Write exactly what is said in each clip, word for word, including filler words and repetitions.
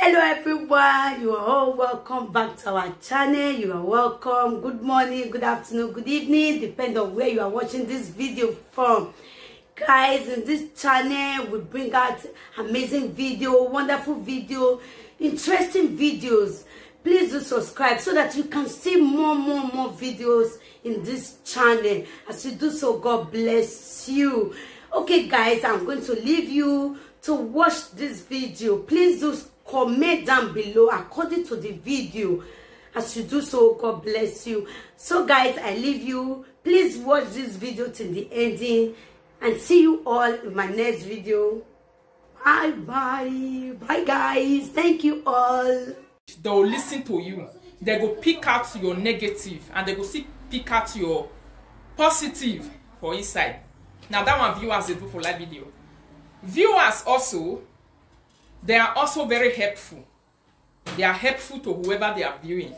Hello everyone, you are all welcome back to our channel. You are welcome. Good morning, good afternoon, good evening, depend on where you are watching this video from. Guys, in this channel we bring out amazing video, wonderful video, interesting videos. Please do subscribe so that you can see more, more, more videos in this channel. As you do so, God bless you. Okay guys, I'm going to leave you to watch this video. Please do comment down below according to the video. As you do so, God bless you. So guys, I leave you. Please watch this video till the ending, and see you all in my next video. Bye bye. Bye guys. Thank you all. They will listen to you. They go pick out your negative and they go see pick out your positive for inside. Now that one viewers they do for live video. Viewers also, they are also very helpful. They are helpful to whoever they are viewing.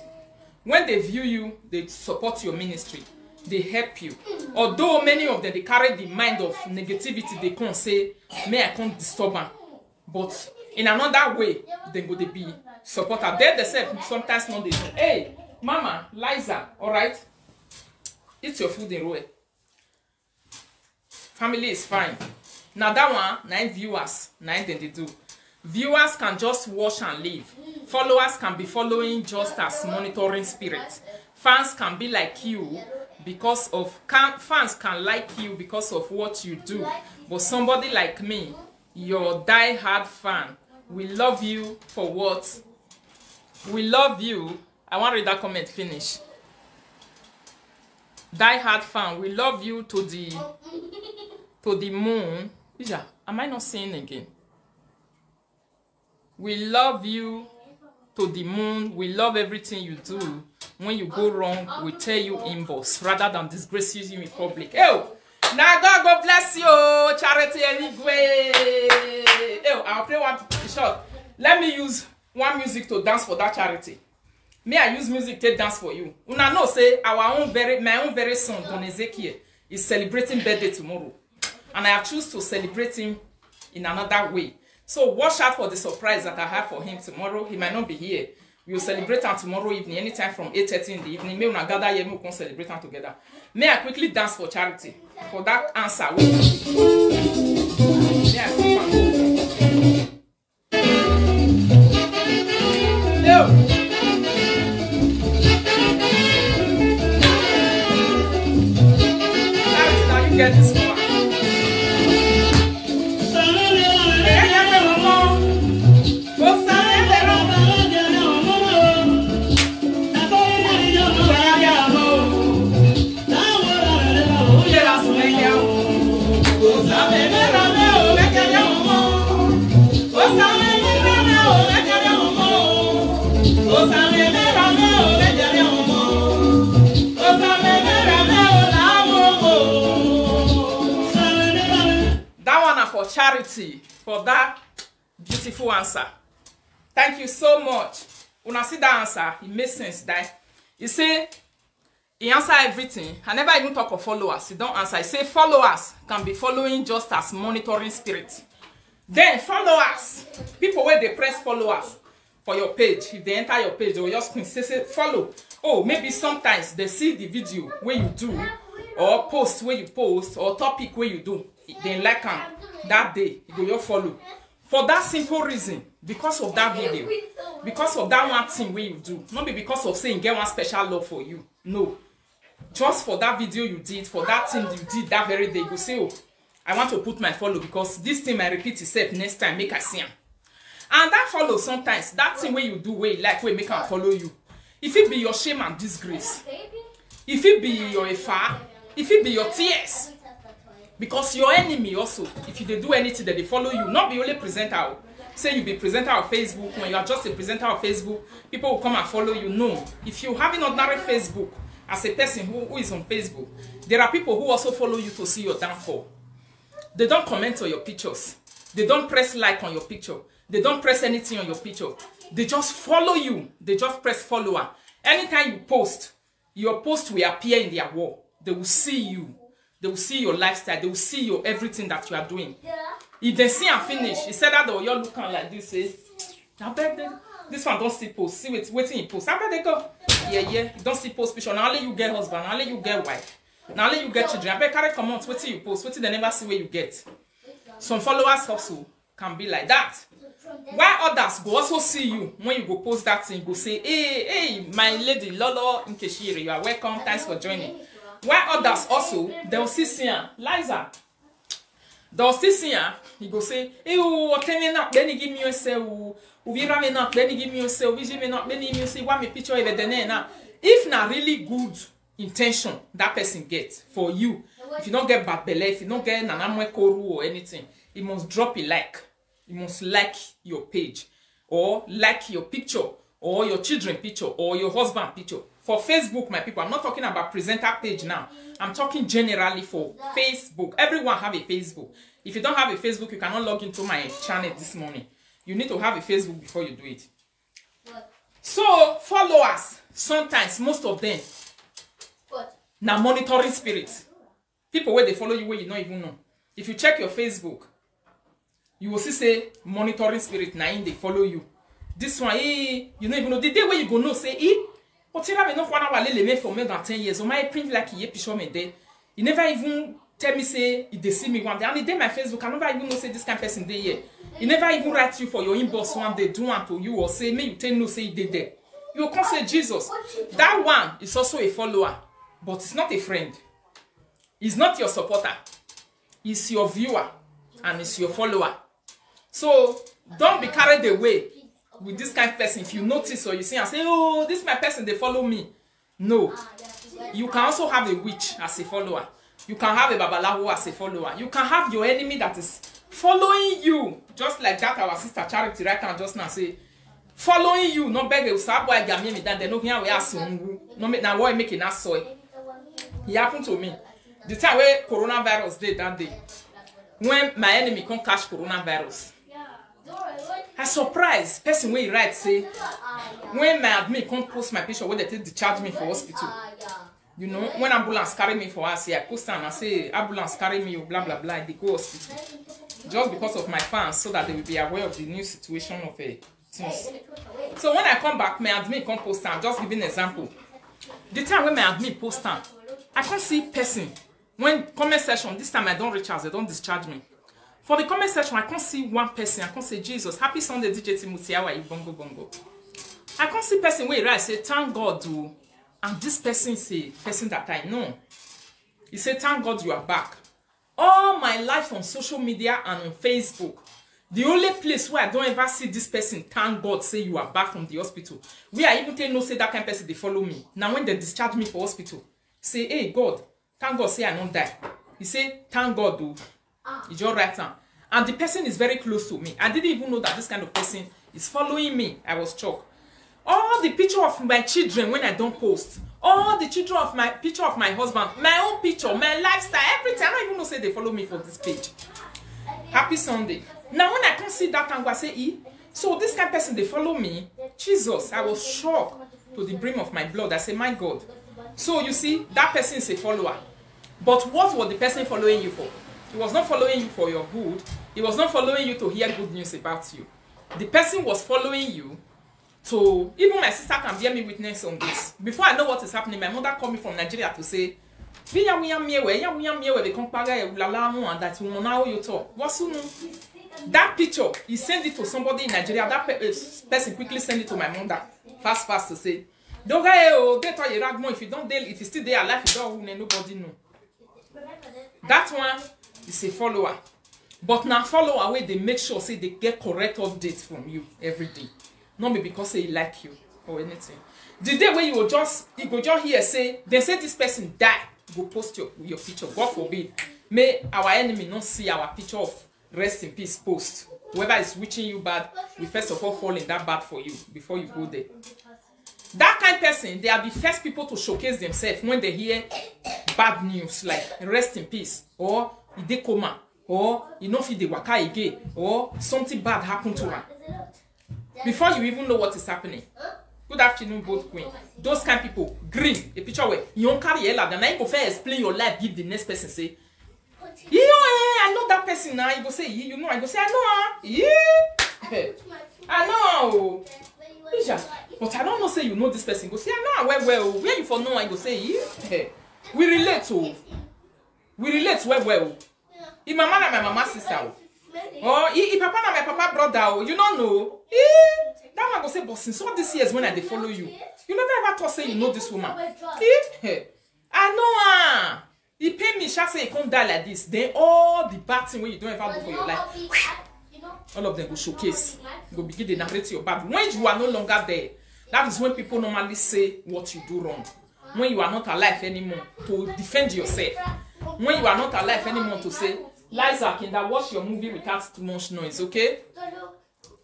When they view you, they support your ministry. They help you. Although many of them they carry the mind of negativity, they can't say, "May I can't disturb am." But in another way, they go they be supporter. They themselves sometimes know they say, "Hey, Mama, Liza, all right? Eat your food in row. Family is fine." Now that one, nine viewers, nine then they do. Viewers can just watch and leave. Followers can be following just as monitoring spirit. Fans can be like you because of can fans can like you because of what you do. But somebody like me, your die-hard fan, we love you for what? We love you. I want read that comment finish. Die-hard fan, we love you to the to the moon. Ija, am I not seeing again? We love you to the moon. We love everything you do. When you go wrong, we tell you inbox rather than disgrace you in public. Oh, now God go bless you, oh, Charity Eligwe. Oh, I'll play one short. Let me use one music to dance for that charity. Me, I use music to dance for you. Una know say our own very my own very son Don Ezekiel is celebrating birthday tomorrow, and I have choose to celebrate him in another way. So watch out for the surprise that I have for him tomorrow. He might not be here. We will celebrate him tomorrow evening, anytime from eight thirty in the evening. May una gather here, may we come celebrate him together. May I quickly dance for charity for that answer? May I skip am? Get this one. That one na for charity for that beautiful answer. Thank you so much. Una see that answer, it makes sense. That he say he answer everything. I never even talk of followers. He don't answer. He say followers can be following just as monitoring spirit. Then followers, people where they press followers for your page. If they enter your page, they will just screen say, say follow. Oh, maybe sometimes they see the video where you do, or post where you post, or topic where you do. They like am that day, they go your follow. For that simple reason, because of that video, because of that one thing where you do, not be because of saying get one special love for you. No. Just for that video you did, for that thing you did that very day, you say, "Oh, I want to put my follow because this thing might repeat itself next time, make I see am." And that follow sometimes, that thing where you do way like way make am follow you. If it be your shame and disgrace, if it be your afar, if it be your tears, because your enemy also, if you they do anything that they follow you, not be only presenter. Say you be presenter of Facebook. When you are just a presenter of Facebook, people will come and follow you. No, if you have an ordinary Facebook, as a person who, who is on Facebook, there are people who also follow you to see your downfall. They don't comment on your pictures. They don't press like on your picture. They don't press anything on your picture. They just follow you. They just press follower. Anytime you post, your post will appear in their wall. They will see you. They will see your lifestyle. They will see your everything that you are doing. If they see and finish, he said that they will all look am like this. Eh? Abeg, dey, this one don still post. See wetin, wetin he post. Abeg, dey go. Yeah, yeah. You don still post picture. Na only you get husband. Na only you get wife. Na only you get children. Abeg, carry comot. Wetin you post? Wetin dem never see wey you get? Some followers also can be like that. Why others go also see you when you go post that thing, go say, "Hey, hey, my lady Lolo Nkeshire, you are welcome. Thanks for joining." Why others also, they'll see, see am. Liza, they'll still see am. He go say, "Hey, oh, Okene na Benigi mi ose o. Uvira me na Benigi mi ose o. Viji me na Benigi mi ose. Wa me picture even then na." If na really good intention that person get for you, if you don't get bad belle, if you don't get nanamwe koru or anything, you must drop a like. You must like your page, or like your picture, or your children picture, or your husband picture. For Facebook, my people, I'm not talking about presenter page now. I'm talking generally for Facebook. Everyone have a Facebook. If you don't have a Facebook, you cannot log into my channel this morning. You need to have a Facebook before you do it. So followers, sometimes, most of them, na monitoring spirits. People wey dey follow you wey you no even know. If you check your Facebook, you will see say monitoring spirit na im dey follow you. This one, eh, you no even know. The day wey you go know say, "Eh, Otira me no kwana wa lele me for more than ten years. O my print like ye picture me there." He never even tell me say he dey see me one day. And he dey my Facebook, I never even know say this kind person dey here. He never even write you for your inbox one day, do one to you, or say, make you take know say he dey there. You come say, "Jesus, that one is also a follower, but it's not a friend. He's not your supporter. He's your viewer and he's your follower." So don't be carried away with this kind of person. If you notice or you see and say, "Oh, this my person, they follow me." No. You can also have a witch as a follower. You can have a babalawo as a follower. You can have your enemy that is following you. Just like that, our sister Charity right now just now say, following you, no beg you, sir, boy, gamie me that they no hear we are soon. No make now why make it not so. It happened to me. The time where coronavirus day that day, when my enemy come catch coronavirus, I surprise person wey write say, when my admin come post my picture wey they take discharge me for hospital. You know, when ambulance carry me for us here, I post am, I say, "Ambulance carry me, oh, blah, blah, blah, they go hospital." Just because of my fans, so that they will be aware of the new situation of a things. So when I come back, my admin come post am, just giving example. The time when my admin post am, I can't see person. When comment section, this time I don't reach as they don't discharge me. For the comment section, I can't see one person. I can't say, "Jesus, happy Sunday, D J Timothy, how are you, bongo, bongo?" I can't see person where I say, "Thank God, do." And this person say, person that I know, he said, "Thank God you are back." All my life on social media and on Facebook, the only place where I don't ever see this person, "Thank God, say you are back from the hospital." Where I even tell no say that kind person they follow me. Now when they discharge me for hospital, say, "Hey, God, thank God, say I don't die." He say, "Thank God, do." He just write am. And the person is very close to me. I didn't even know that this kind of person is following me. I was shocked. All the picture of my children when I don't post, all the children of my picture of my husband, my own picture, my lifestyle, everything. I don't even know say they follow me for this page. Happy Sunday. Now when I come see that and go, I say, "E, so this kind person they follow me?" Jesus, I was shocked to the brim of my blood. I say, "My God." So you see, that person is a follower. But what was the person following you for? He was not following you for your good. He was not following you to hear good news about you. The person was following you to, even my sister can bear me witness on this. Before I know what is happening, my mother called me from Nigeria to say, "Be ya, we ya, me, we ya, we ya, me, we, they come paga, la, la, mo, and that woman, now you talk. What's you know?" That picture, he sent it to somebody in Nigeria. That pe- uh, person quickly sent it to my mother. Fast, fast to say, "Don't go, oh, they tell you, Ragmo, if you don't deal, if you still there alive, you don't, nobody know." That one is a follower. But now follower where they make sure say they get correct updates from you every day. Not be because say he like you or anything. The day where you go just, you go just hear say, they say this person die, go post your, your picture. God forbid. May our enemy not see our picture of rest in peace post. Whoever is wishing you bad, we first of all fall in that bad for you before you go there. That kind person, they are the first people to showcase themselves when they hear bad news like rest in peace, or e dey coma, or e no fit dey waka again, or something bad happened to her. Before you even know what is happening. Good afternoon, both queen. Those kind people, green, a picture where you don't carry a lab, and I go fair explain your life, give the next person, say, "You know, eh, I know that person now." You go say, "You, you know," I go say, "I know her." Yeah. I know am o. Ija, but I don't know say you know this person. Go say I know am well well o. Where you for know am? You go say, "Eh, eh, we relate o. We relate well well o. Im mama na my mama sister o. Or im, im papa na my papa brother o. You no know." Eh, that one go say, "But since all these years when I dey follow you, you never ever talk say you know this woman." Eh, eh, I know am. E pain me sha say e come die like this. Then all the bad thing wey you don ever do for your life, all of them go showcase. Go begin dey narrate your bad. When you are no longer there, that is when people normally say what you do wrong. When you are not alive anymore to defend yourself. When you are not alive anymore to say, "Liza, Kinda, watch your movie without too much noise, okay?"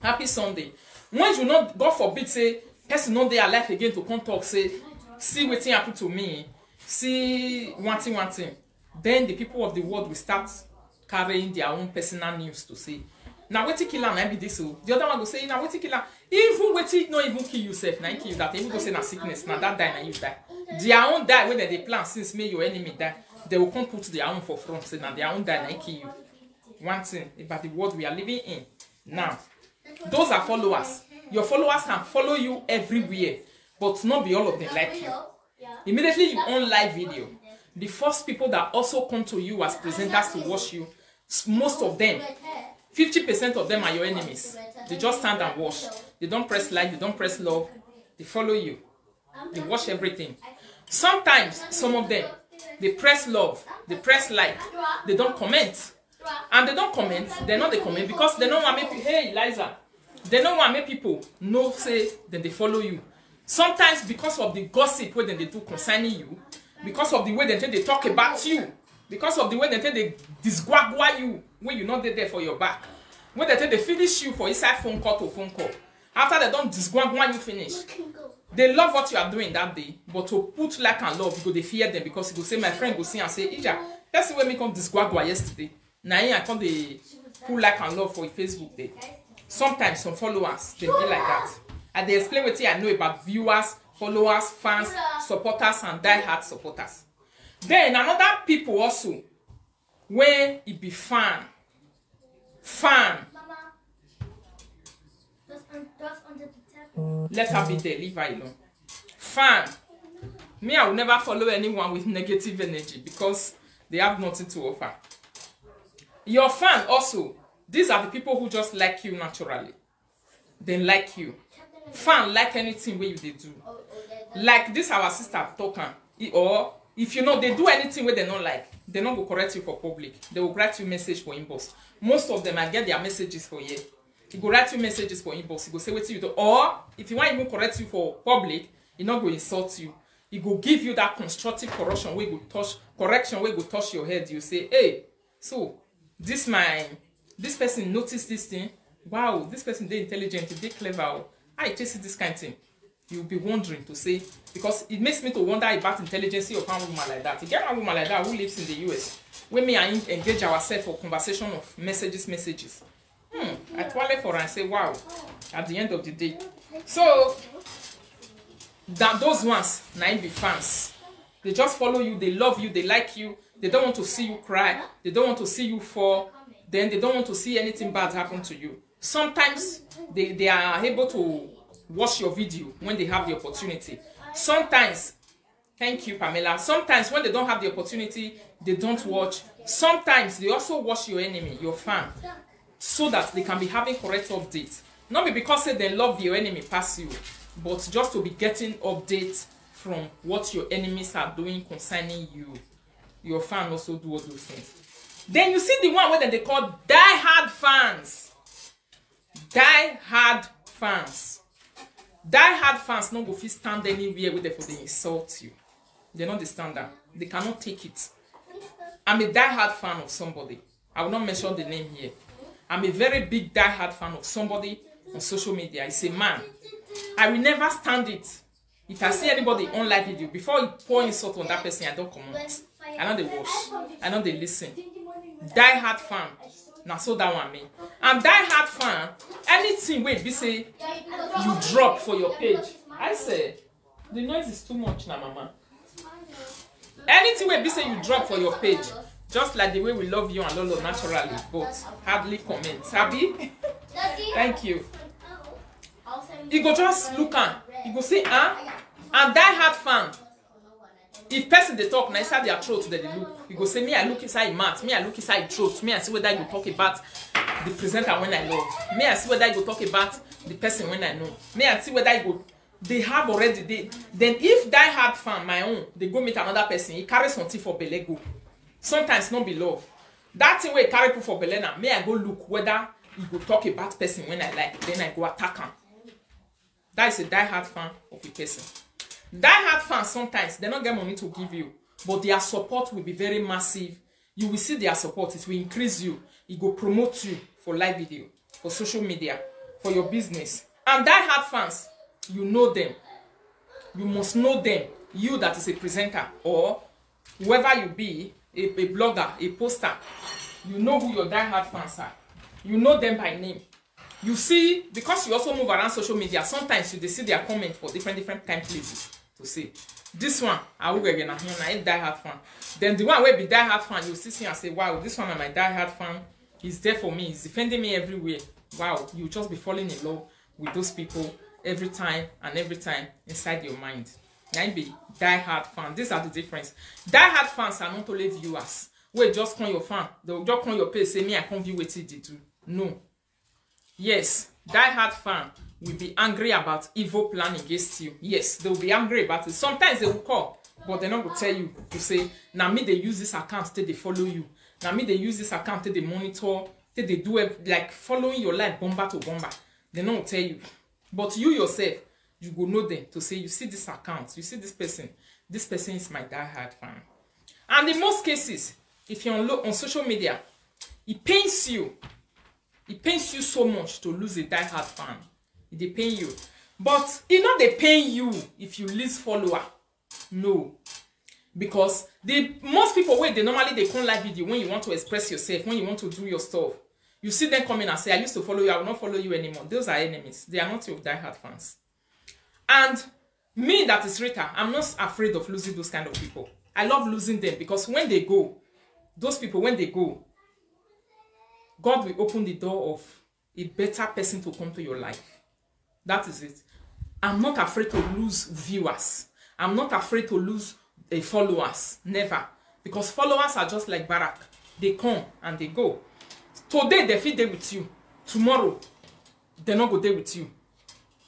Happy Sunday. When you no, God forbid, say person no dey alive again to come talk say, "See wetin happen to me, see one thing, one thing," then the people of the world will start carrying their own personal news to say, "Na wetin kill am na be this o." The other one go say, "Na wetin kill am." Even wetin no even kill you sef, na him kill you that. Even go say na sickness, na that die na you die. Their own die wey dem dey plan since make your enemy die, they will come put their own for front, say na their own die na him kill you. One thing about the world we are living in now, those are followers. Your followers can follow you everywhere, but not be all of them like you. Immediately you on live video, the first people that also come to you as presenters to watch you, s- most of them, fifty percent of them are your enemies. They just stand and watch. They don't press like, they don't press love. They follow you. They watch everything. Sometimes some of them, they press love, they press like, they don't comment. And they don't comment, they no dey comment because they no want make pe- hey, Eliza, they no want make people know say dem dey follow you. Sometimes because of the gossip wey dem dey do concerning you, because of the way dem take dey talk about you, because of the way dem take dey disgwagwa you, wey you no dey there for your back, wey dem take dey finish you for inside phone call to phone call. After they don disgwagwa you finish, they love what you are doing that day, but to put like and love, you go dey fear them because you go say, "My friend go see and say, 'Ija, person wey me come disgwagwa yesterday, na him I come dey put like and love for Facebook day.'" Sometimes some followers, they be like that. I dey explain wetin I know about viewers, followers, fans, supporters, and die-hard supporters. Then another people also, when e be fan, fan, let her be there, leave her alone. Fan, me, I will never follow anyone with negative energy because they have nothing to offer. Your fan also, these are the people who just like you naturally. They like you. Fan like anything wey you dey do. Like this our sister talk am, e- or if you know they do anything wey they no like, they no go correct you for public. They will write you message for inbox. Most of them, I get their messages for here. E go write you messages for inbox. E go say wetin you do, or if you wan even correct you for public, e no go insult you. E go give you that constructive correction wey go touch correction wey go touch your head. You say, "Hey, so this my this person notice this thing. Wow, this person dey intelligent, e dey clever. Oh, I just see this kind thing." You'll be wondering to say, because it makes me to wonder about intelligence of one woman like that. You get one woman like that who lives in the U S, when me and him engage ourselves for conversation of messages, messages. Hmm, I twirl for her and say, "Wow." At the end of the day, so that those ones, na im be fans. They just follow you, they love you, they like you. They don't want to see you cry. They don't want to see you fall. Then they don't want to see anything bad happen to you. Sometimes they, they are able to watch your video when they have the opportunity. Sometimes, thank you, Pamela. Sometimes when they don't have the opportunity, they don't watch. Sometimes they also watch your enemy, your fan, so that they can be having correct updates. Not be because say they love your enemy pass you, but just to be getting updates from what your enemies are doing concerning you. Your fan also do all those things. Then you see the one wey dem dey call die-hard fans. Die-hard fans. Die-hard fans no go fit stand anywhere wey dem for dey insult you. They no dey stand am. They cannot take it. I'm a die-hard fan of somebody. I will not mention the name here. I'm a very big die-hard fan of somebody on social media. It's a man. I will never stand it. If I see anybody on live video, before you pour insult on that person, I don't comment. I no dey watch. I no dey listen. Die-hard fan. Na so that one mean. And die-hard fan, anything wey be say you drop for your page, I say, the noise is too much na, mama. Anything wey be say you drop for your page, just like the way we love you and Lolo naturally, but hardly comment. Abi? Thank you. He go just look am. He go say, "Ah?" And die hard fan, if person dey talk, na inside their throat dem dey look. He go say, "Me, I look inside him mouth. Me, I look inside him throat. Me, I see whether he go talk about the presenter when I love. Me, I see whether he go talk about the person when I know. Me, I see whether he go," they have already. They, then if die hard fan, my own, they go meet another person, he carry something for belle go. Sometimes no be love. That thing wey he carry put for belle now, me, I go look whether he go talk about person when I like. Then I go attack am. That is a die hard fan of a person. Die hard fans, sometimes they no get money to give you, but their support will be very massive. You will see their support, it will increase you, it go promote you for live video, for social media, for your business. And die hard fans, you know them. You must know them. You that is a presenter or whoever you be, a, a blogger, a poster, you know who your die hard fans are. You know them by name. You see, because you also move around social media, sometimes you dey see their comment for different, different kind places to say, "This one, Awugege na him, na him die hard fan." Then the one wey be die hard fan, you see, see and say, "Wow, this one na my die hard fan. He's there for me. He's defending me everywhere." Wow, you just be falling in love with those people every time and every time inside your mind. Na him be die hard fan. These are the difference. Die hard fans are not only viewers. Wey just come your fan, they will just come your page, say, "Me, I come view wetin you dey do." No. Yes, die hard fan will be angry about evil plan against you. Yes, they will be angry about it. Sometimes they will call, but they no go tell you to say, "Na me dey use this account take dey follow you. Na me dey use this account take dey monitor, take dey do ev-, like, following your life bomber to bomber." They no go tell you. But you yourself, you go know them to say, "You see this account, you see this person. This person is my die hard fan." And in most cases, if you're on, lo-, on social media, it pains you. It pains you so much to lose a die hard fan. It dey pain you. But e no dey pain you if you lose follower. No. Because the most people wey dey normally dey come live video when you want to express yourself, when you want to do your stuff, you see them coming and say, "I used to follow you, I will not follow you anymore." Those are enemies. They are not your die hard fans. And me, that is Rita, I'm not afraid of losing those kind of people. I love losing them because when they go, those people, when they go, God will open the door of a better person to come to your life. That is it. I'm not afraid to lose viewers. I'm not afraid to lose, uh, followers. Never. Because followers are just like barrack. They come and they go. Today, they fit dey with you. Tomorrow, they no go dey with you.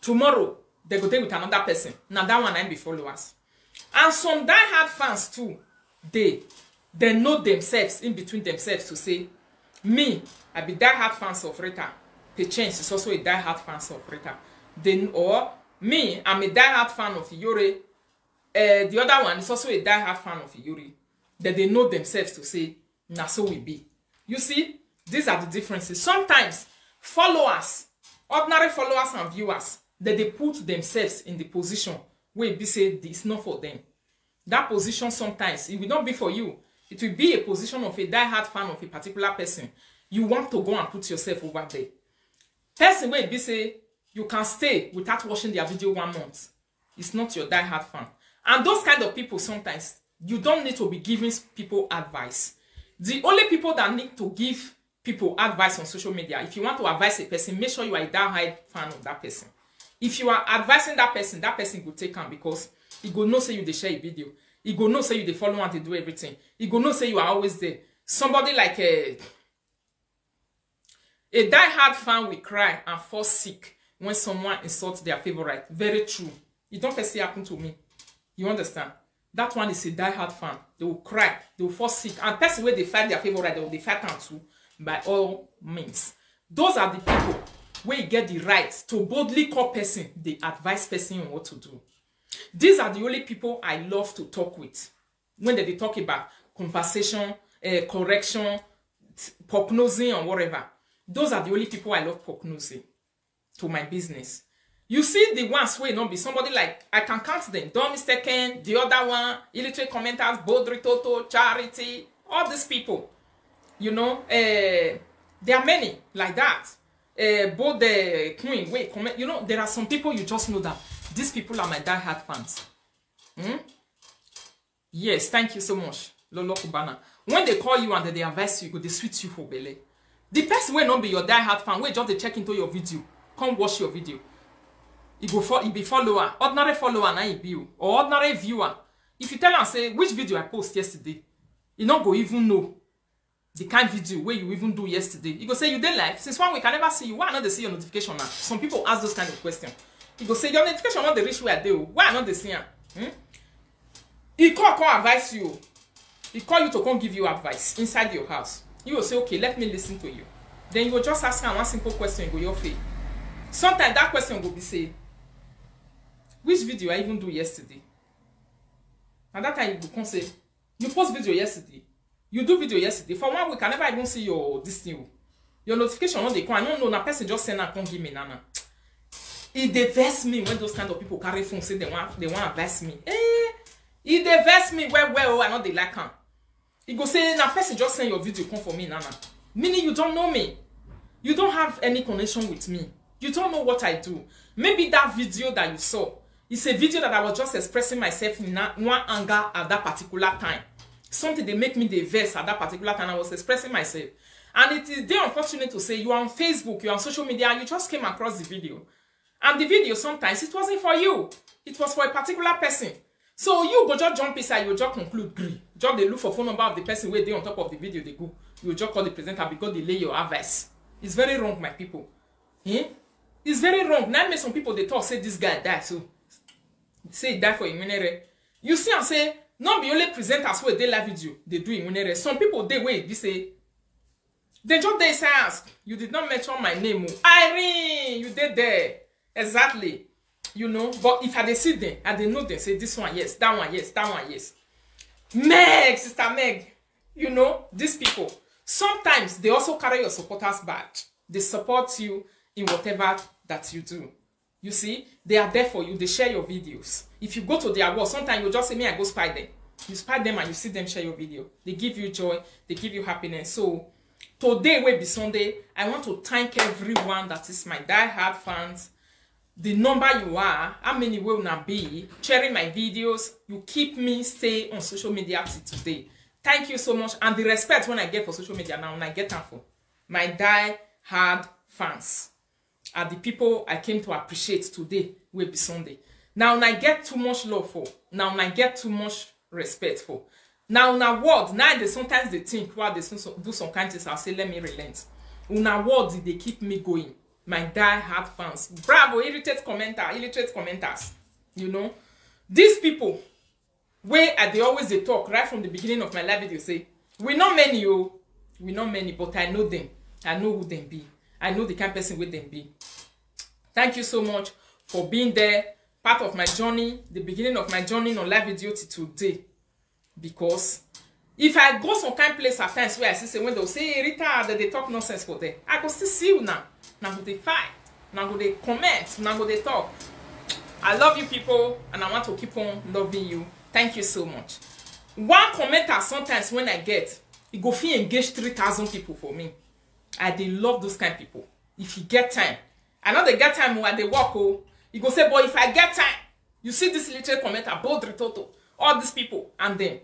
Tomorrow, they go dey with another person. Na that one na im be followers. And some die hard fans too dey. They know themselves in between themselves to say, "Me, I be die hard fans of Rita. Patience is also a die hard fans of Rita." Then, or, "Me, I'm a die hard fan of Iyore." Uh, the other one is also a die hard fan of Iyore. That they know themselves to say, "Na so we be." You see, these are the differences. Sometimes followers, ordinary followers and viewers, that they put themselves in the position where be say it's not for them. That position sometimes it will not be for you. It will be a position of a die-hard fan of a particular person. You want to go and put yourself over there. Person wey be say you can stay without watching their video one month. It's not your die-hard fan. And those kind of people, sometimes you don't need to be giving people advice. The only people that need to give people advice on social media, if you want to advise a person, make sure you are a die-hard fan of that person. If you are advising that person, that person go take am because he go know say you dey share a video. He go know say you dey follow and dey do everything. He go know say you are always there. Somebody like a, a die-hard fan will cry and fall sick when someone insults their favorite. Very true. It don't first happen to me. You understand? That one is a die-hard fan. They will cry. They will fall sick. And person wey dey fight their favorite, they will dey fight am too by all means. Those are the people wey get the right to boldly call person, dey advise person on what to do. These are the only people I love to talk with when they dey talk about conversation, eh, correction, t-, prognosing and whatever. Those are the only people I love prognosing to my business. You see the ones wey no be, somebody like, I can count them. Don Mister Ken, the other one, Illiterate Commenters, Bodri Toto, Charity, all these people. You know, eh, there are many like that. Eh, both the Queen, wait, comment. You know, there are some people you just know that these people are my die-hard fans. Hmm? Yes, thank you so much, Lolo Cubana. When they call you and they advise you, go dey sweet you for belle. The person wey no be your die-hard fan, wey just dey check into your video, come watch your video. E go for e be follower, ordinary follower na e be o, or ordinary viewer. If you tell am say which video I post yesterday, e no go even know the kind video wey you even do yesterday. E go say, "You dey live? Since one week I never see you. Why I no dey see your notification now?" Some people ask those kind of questions. E go say, "Your notification no dey reach where I dey o. Why I no dey see am?" Hmm? E call, come advise you. E call you to come give you advice inside your house. You go say, "Okay, let me listen to you." Then you go just ask am one simple question, e go your face. Sometimes that question go be say, "Which video I even do yesterday?" And that time you go come say, "You post video yesterday. You do video yesterday. For one week, I never even see your this thing o. Your notification no dey come. I no know. Na person just send am come give me, nana." E dey vex me when those kind of people carry phone say they want they want advise me. Eh, e dey vex me well well. Oh, I no dey like am. E go say na person just send your video come for me, nana. Meaning you don't know me. You don't have any connection with me. You don't know what I do. Maybe that video that you saw is a video that I was just expressing myself in that one anger at that particular time. Something dey make me dey vex at that particular time. I was expressing myself. And it is dey unfortunate to say you are on Facebook, you are on social media, and you just came across the video. And the video, sometimes, it wasn't for you. It was for a particular person. So you go just jump inside, you just conclude, gree. Just dey look for phone number of the person wey dey on top of the video, dey go. You just call the presenter because they lay your advice. It's very wrong, my people. Eh? It's very wrong. Now make some people dey talk say this guy die, so say he die for Imunere. You see am say no be only presenters wey dey live video dey do Imunere. Some people dey wey be say they just dey say, "Ask, you did not mention my name o." Irene, you dey there. Exactly. You know, but if I dey see them, I dey know them, say this one, yes, that one, yes, that one, yes. Meg, Sister Meg, you know, these people, sometimes they also carry your supporters badge. They support you in whatever that you do. You see, they are there for you. They share your videos. If you go to their wall, sometimes you just say, "Me, I go spy them." You spy them and you see them share your video. They give you joy. They give you happiness. So today will be Sunday. I want to thank everyone that is my die-hard fans. The number you are, how many will not be sharing my videos. You keep me stay on social media till today. Thank you so much. And the respect when I get for social media now, when I get am for my die-hard fans are the people I came to appreciate today, will be Sunday. Now, I get too much love for. Now, I get too much respect for. Now, na word, now they sometimes they think, while they do some, do some kind things, I'll say, "Let me relent." Una word, they keep me going. My die-hard fans. Bravo, illiterate commenter, illiterate commenters. You know, these people, wey I dey always dey talk right from the beginning of my live video say, we not many o, we not many, but I know them. I know who them be. I know the kind person wey them be. Thank you so much for being there, part of my journey, the beginning of my journey on live video till today. Because if I go some kind place at times where I see say when they'll say, "Hey, Rita, they, they talk nonsense for there," I go still see you now. Now go they fight. Now go they comment. Now go they talk. I love you people, and I want to keep on loving you. Thank you so much. One commenter sometimes when I get, it go fit engage three thousand people for me. I dey love those kind people. If you get time, I know they get time when they walk. Oh, you go say, "Boy, if I get time," you see this little commenter, Bold Ritoto, all these people, and then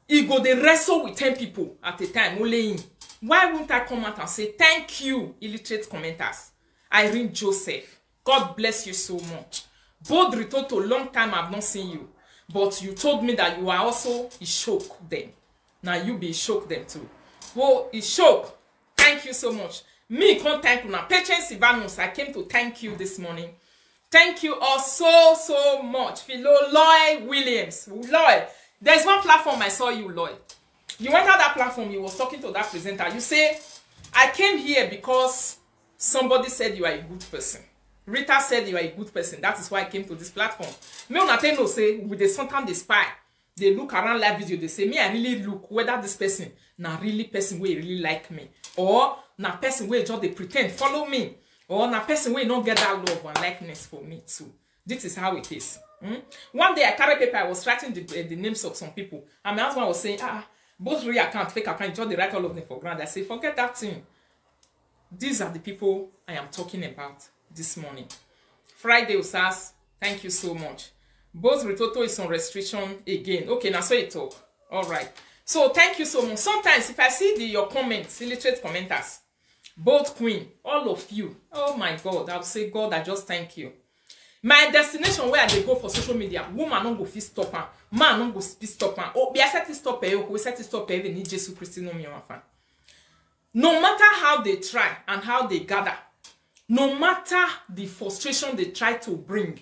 he go they wrestle with ten people at a time, only him. Why won't I come out and say, "Thank you, illiterate commenters"? Irene Joseph, God bless you so much. Bold Ritoto, long time I've not seen you, but you told me that you are also Ishok then. Now you be Ishok them too. Well, Ishok, thank you so much. Me, come thank you now. Patience Ivanus, I came to thank you this morning. Thank you all so, so much. Philo Loy Williams. Loy, there's one platform I saw you, Loy. You went out that platform, you was talking to that presenter. You say, "I came here because somebody said you are a good person. Rita said you are a good person. That is why I came to this platform." Me una tell no say, with the sometimes they spy, they look around live video, they say, "Me, I really look whether this person na really person wey really like me, or na person wey just dey pretend follow me, or na person wey no get that love and likeness for me too." This is how it is. Hmm? One day I carry paper, I was writing the, eh, the names of some people, and my husband was saying, "Ah, both real account, fake account, just dey write all of them for ground." I say, "Forget that thing." These are the people I am talking about this morning. Friday Usas, thank you so much. Both Ritoto is on restriction again. Okay, now so you talk. All right. So thank you so much. Sometimes if I see the your comments, illiterate commenters, Bold Queen, all of you, oh my God, I'll say, "God, I just thank you." My destination where I dey go for social media, woman no go fit stop am, man no go fit stop am. Oh, be I set it stop eh, oh, set it stop eh, even Jesus Christ no me fan. No matter how they try and how they gather, no matter the frustration they try to bring,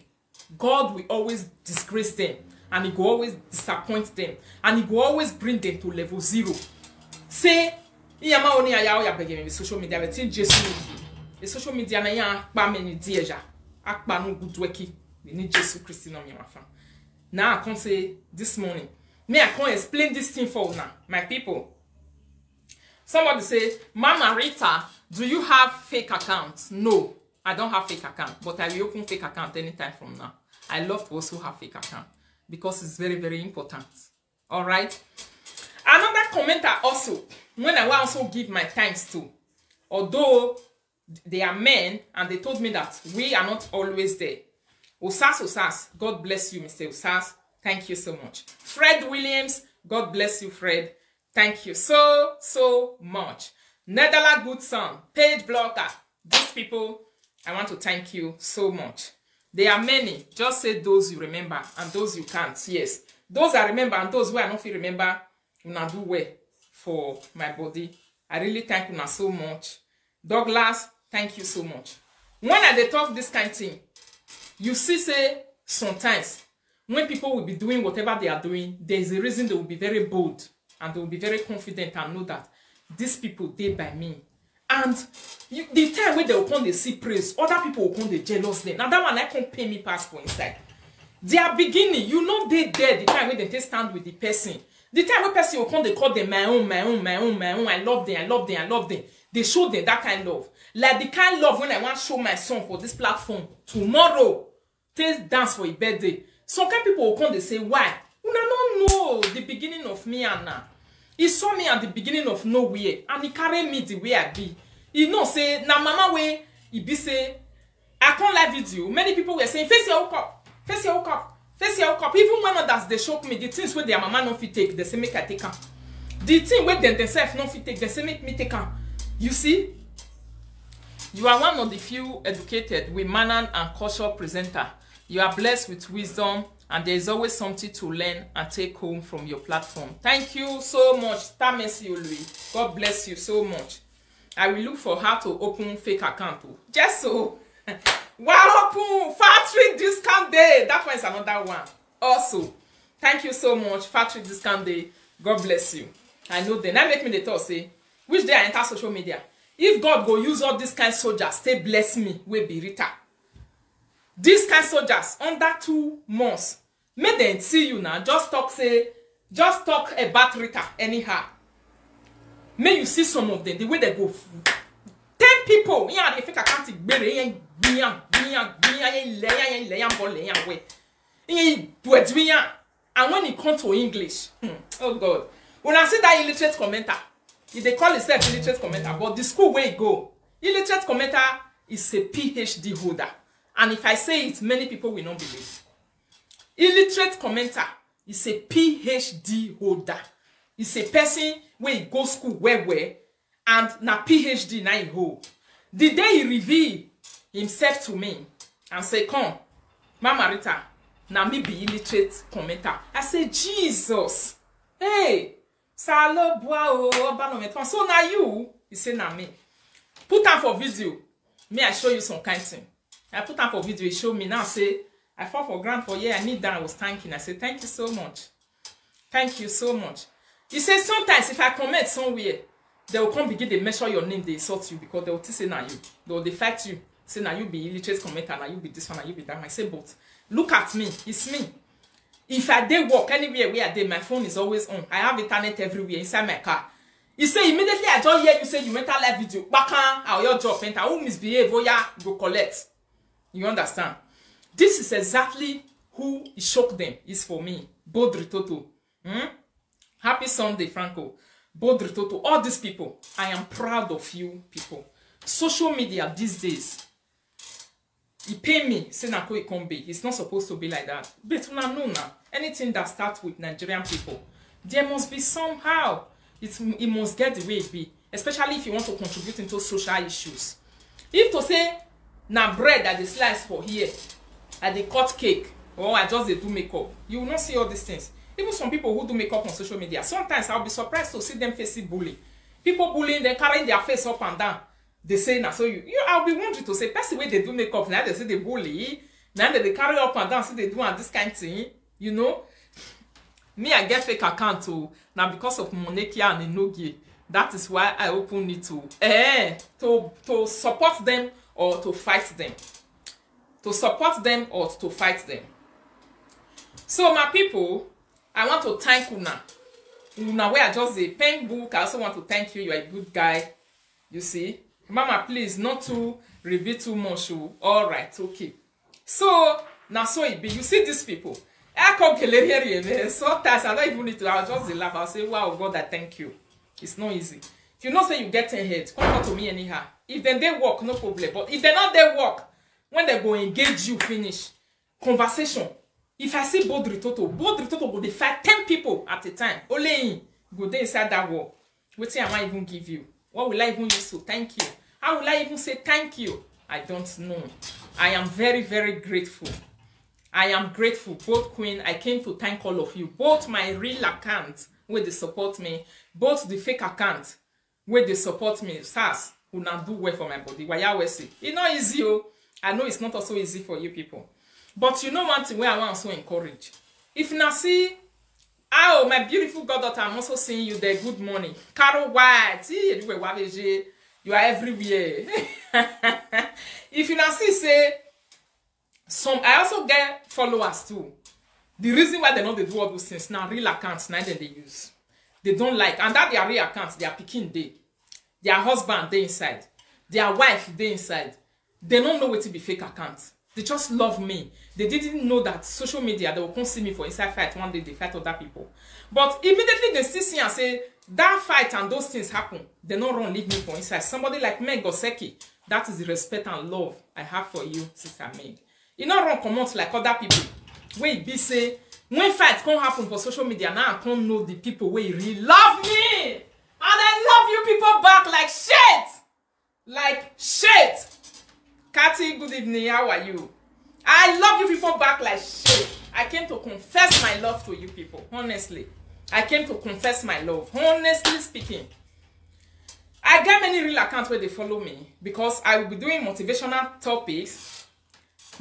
God will always disgrace them, and he go always disappoint them, and he go always bring them to level zero. Say, iyama oni aya oya begin with social media, but in Jesus name, the social media na ya pa many deja, akpa no good worky. We need Jesus Christ no me fan. Now I can't say this morning. Me, I can't explain this thing for now, my people. Somebody say, "Mama Rita, do you have fake account?" No, I don't have fake account, but I will open fake account anytime from now. I love to also have fake account because it's very, very important. All right. Another commenter also, when I will also give my thanks to, although they are men and they told me that we are not always there. Osas Osas, God bless you, Mister Osas. Thank you so much. Fred Williams, God bless you, Fred. Thank you so, so much. Nedala Good Son, Page Blogger. These people, I want to thank you so much. There are many. Just say those you remember and those you can't. Yes. Those I remember and those where I don't feel remember, una do well for my body. I really thank una so much. Douglas, thank you so much. When I dey talk this kind thing, you see say sometimes when people will be doing whatever they are doing, there is a reason they will be very bold and they will be very confident and know that these people dey by me. And you, the time when they will come, they see praise, other people will come, they jealous them. Now that one I can't pay me pass for inside. Their beginning, you know they there the time when they take stand with the person. The time when person will come, they call them my own, my own, my own, my own. I love them, I love them, I love them. They show them that kind love. Like the kind love when I want show my son for this platform tomorrow. Take dance for a birthday. Some kind people will come, they say, "Why?" Una no know the beginning of me and now. He saw me at the beginning of nowhere and he carried me the way I be. He know say na mama way he be say I come live video. Many people were saying, "Face your hook up, face your hook up, face your hook up." Even when others they shock me, the things where their mama no fit take, they say make I take am. The thing where them themselves no fit take, they say make me take am. You see, you are one of the few educated, with manner and culture presenter. You are blessed with wisdom, and there is always something to learn and take home from your platform. Thank you so much, Star Mercy Olui. God bless you so much. I will look for how to open fake account. Oh. Just so. Wow, open factory discount day. That one is another one. Also, thank you so much, factory discount day. God bless you. I know then I make me the thought say, which day I enter social media? If God go use all this kind soldiers, stay bless me, will be Rita. This kind soldiers under two months, make them see you now. Just talk say, just talk about Rita anyhow. May you see some of them the way they go. Ten people, yeah, they fake account gbere, yeah, gbìyàn, gbìyàn, gbìyàn, yeah, leyan, yeah, leyan, ball, leyan, way. Yeah, do it, gbìyàn. And when it comes to English, hmm, oh God, when I see that illiterate commenter, if they call himself illiterate commenter, but the school where he go, illiterate commenter is a P H D holder. And if I say it, many people will not believe. Illiterate commenter is a P H D holder. It's a person where he go school where where and na P H D na he hold. The day he reveal himself to me and say, "Come, Mama Rita, na me be illiterate commenter." I say, "Jesus, hey, Salo Bua, oh, Oba no me turn. So na you?" He say, "Na me." Put am for video. Me, I show you some kind thing. I put am for video. He show me now. Say I fall for ground for here. I kneel down. I was thanking. I say, "Thank you so much. Thank you so much." He says sometimes if I comment somewhere, they will come begin to measure your name, they insult you because they will say na you. They will fight you. Say na you be illiterate commenter, na you be this one, na you be that one. I say, but look at me, it's me. If I dey work anywhere where I dey, my phone is always on. I have internet everywhere inside my car. He say immediately I just hear you say you enter live video, bakan, how your job enter, who misbehave, oh yeah, go collect. You understand? This is exactly who he shook them is for me. Bodri Toto. Hmm? Happy Sunday, Franco. Bodri Toto. All these people, I am proud of you people. Social media these days, e pain me say na so e come be. It's not supposed to be like that. But una know now, anything that starts with Nigerian people, there must be somehow. It, it must get the way it be, especially if you want to contribute into social issues. If to say na bread that dey slice for here, I dey cut cake, or I just dey do makeup. You will not see all these things. Even some people who do makeup on social media, sometimes I'll be surprised to see them facing bully. People bullying them, carrying their face up and down. They say, "Na so you," you, I'll be wondering to say, person wey dey do makeup, now they say they bully, now they dey carry up and down, say they do and this kind thing, you know. Me, I get fake account o, na because of Monekia and Inogie. That is why I open it o. Eh, to, to support them or to fight them. To support them or to fight them. So, my people, I want to thank una. Una wey I just dey pen book, I also want to thank you. You are a good guy. You see? Mama, please, not to reveal too much o. All right, okay. So, na so e be. You see these people. I come kelere here, man. Sometimes I don't even need to. I'll just dey laugh. I'll say, "Wow, God, I thank you." It's not easy. If you know say you get ten head, come talk to me anyhow. If dem dey work, no problem. But if dem no dey work, when dem go engage you finish, conversation. If I see Bodri Toto, Bodri Toto go dey fight ten people at a time. Only him go dey inside that wall. Wetin I wan even give you? What will I even use to thank you? How will I even say thank you? I don't know. I am very, very grateful. I am grateful, both queen. I came to thank all of you, both my real account wey dey support me, both the fake account wey dey support me. Sars, una do well for my body. Waya Wesi. E no easy o. I know it's not also easy for you people. But you know one thing wey I wan also encourage. If una see, oh, my beautiful goddaughter, I'm also seeing you there. Good morning. Carol White. Hey, you were Wabeje. You are everywhere. If una see say, some, I also get followers too. The reason why dem no dey do all those things na real accounts na dem dey use. They don't like, and that their real accounts, their pikin dey, their husband dey inside, their wife dey inside. They don't know wetin be fake accounts. They just love me. They didn't know that social media, they will come see me for inside fight one day, they fight other people. But immediately they still see and say, that fight and those things happen, they no run leave me for inside. Somebody like Meg Goseki, that is the respect and love I have for you, Sister Meg. E no run comot like other people wey e be say when fight come happen for social media, now I come know the people wey really love me. And I love you people back like shit. Like shit. Kathy, good evening. How are you? I love you people back like shit. I came to confess my love to you people. Honestly, I came to confess my love. Honestly speaking, I get many real accounts where they follow me because I will be doing motivational topics,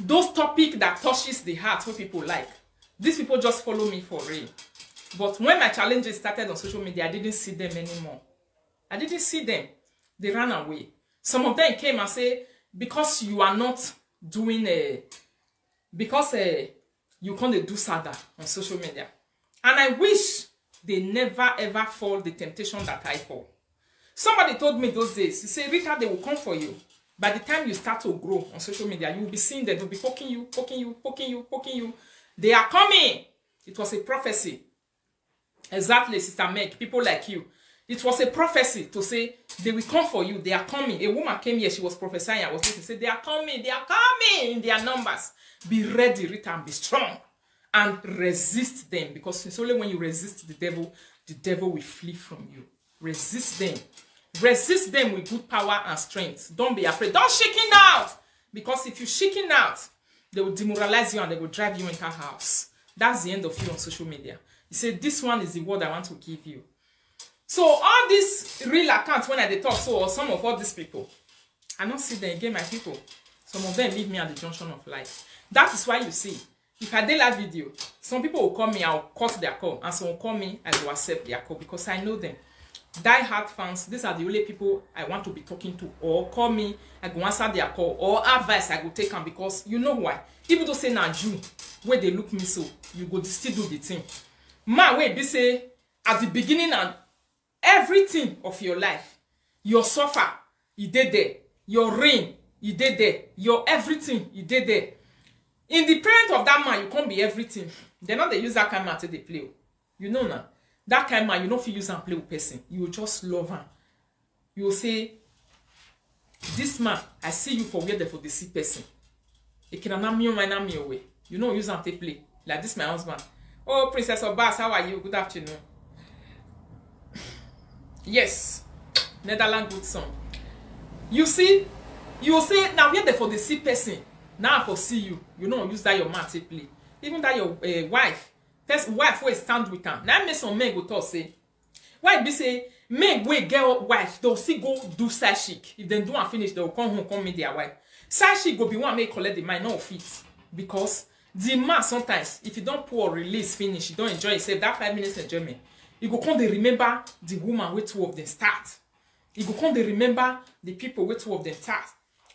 those topics that touches the heart where people like. These people just follow me for real. But when my challenges started on social media, I didn't see them anymore. I didn't see them. They ran away. Some of them came and say, because you are not doing a, because uh, you can't do saga on social media. And I wish they never ever fall the temptation that I fall. Somebody told me those days, he said, Rita, they will come for you. By the time you start to grow on social media, you will be seeing them, they'll be poking you, poking you, poking you, poking you. They are coming. It was a prophecy. Exactly, Sister Meg, people like you. It was a prophecy to say they will come for you. They are coming. A woman came here. She was prophesying. I was listening. Say they are coming. They are coming in their numbers. Be ready, Rita, and be strong, and resist them, because it's only when you resist the devil, the devil will flee from you. Resist them. Resist them with good power and strength. Don't be afraid. Don't chicken out, because if you chicken out, they will demoralize you and they will drive you into house. That's the end of you on social media. You say, this one is the word I want to give you. So all these real accounts, when I dey talk so, or some of all these people, I don't see them again, my people. Some of them leave me at the junction of life. That is why you see, if I dey live video, some people will call me, I'll cut their call, and some will call me, I will accept their call because I know them. Die hard fans, these are the only people I want to be talking to, or call me, I go answer their call, or advice I go take am, because you know why? Even though say na you wey dey look me so, you go still do the thing. Man wey be say at the beginning and everything of your life, your suffer, e dey there, your rain, e dey there, your everything, e dey there. In the parent of that man, you can't be everything. They not they use that kind of man to dey play o. You know now, that kind of man, you no fit use am play with person. You just love am. You say, this man, I see you for where they for the see person. Ekina na mi o, na mi o we. You know, use am take play. Like this, my husband. Oh, Princess Obas, how are you? Good afternoon. Yes, Netherlands good song. You see, you say now where they for the see person. Now I for see you, you no use that your mouth take play. Even that your uh, wife, first wife wey stand with am. Now make some men go talk say, why be say men wey get wife, they'll still go do side chick. If they do and finish, they'll come home, come meet their wife. Side chick go be one make collect the mind, not fit. Because the man sometimes, if you don't pour release finish, you don't enjoy yourself, that five minutes enjoyment, you go come dey remember the woman wey two of them start. You go come dey remember the people wey two of them start.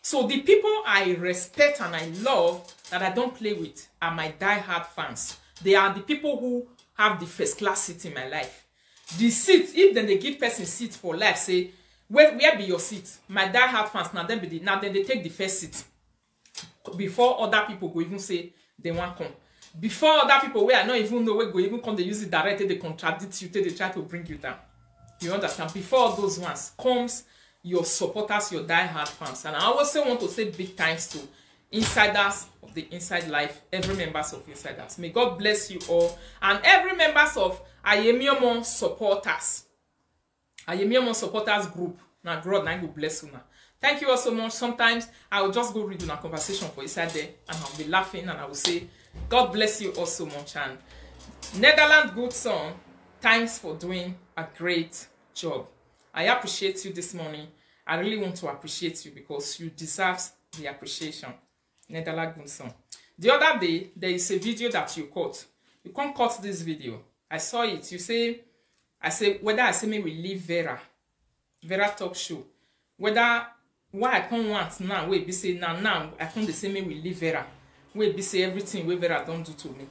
So the people I respect and I love that I don't play with are my die-hard fans. They are the people who have the first class seat in my life. The seat, if then they give person seat for life, say, where, where be your seat? My die-hard fans, now then be the, now then they take the first seat before other people go even say they want come. Before other people where I not even know where go even come, they use it direct, they contradict you, they try to bring you down. You understand? Before all those ones comes your supporters, your die-hard fans. And I also want to say big thanks to insiders of the Inside Life, every members of Insiders. May God bless you all. And every members of Ayemiomo supporters. Ayemiomo supporters group. Now God, now go bless you now. Thank you all so much. Sometimes I will just go read una conversation for inside there and I'll be laughing and I will say, God bless you all so much. And Netherlands Good Son, thanks for doing a great job. I appreciate you this morning. I really want to appreciate you because you deserve the appreciation. Netherlands Good Son. The other day, there is a video that you cut. You can't cut this video. I saw it. You say, I say, whether I say me we leave Vera, Vera talk show, whether why I can't want now, wait, be say now, now, I can't say me we leave Vera, wait, be say everything we Vera don't do to me.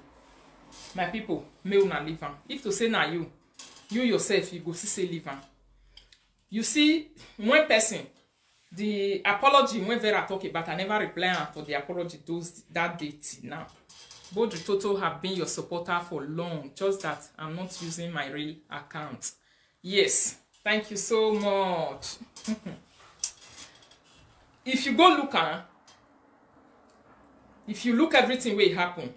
My people, me una leave am. If to say now you, you yourself, you go see say leave am. You see, one person, the apology when Vera talk about, I never reply am for the apology those that day till now. Both the Toto have been your supporter for long, just that I'm not using my real account. Yes, thank you so much. If you go look am, if you look everything wey happen,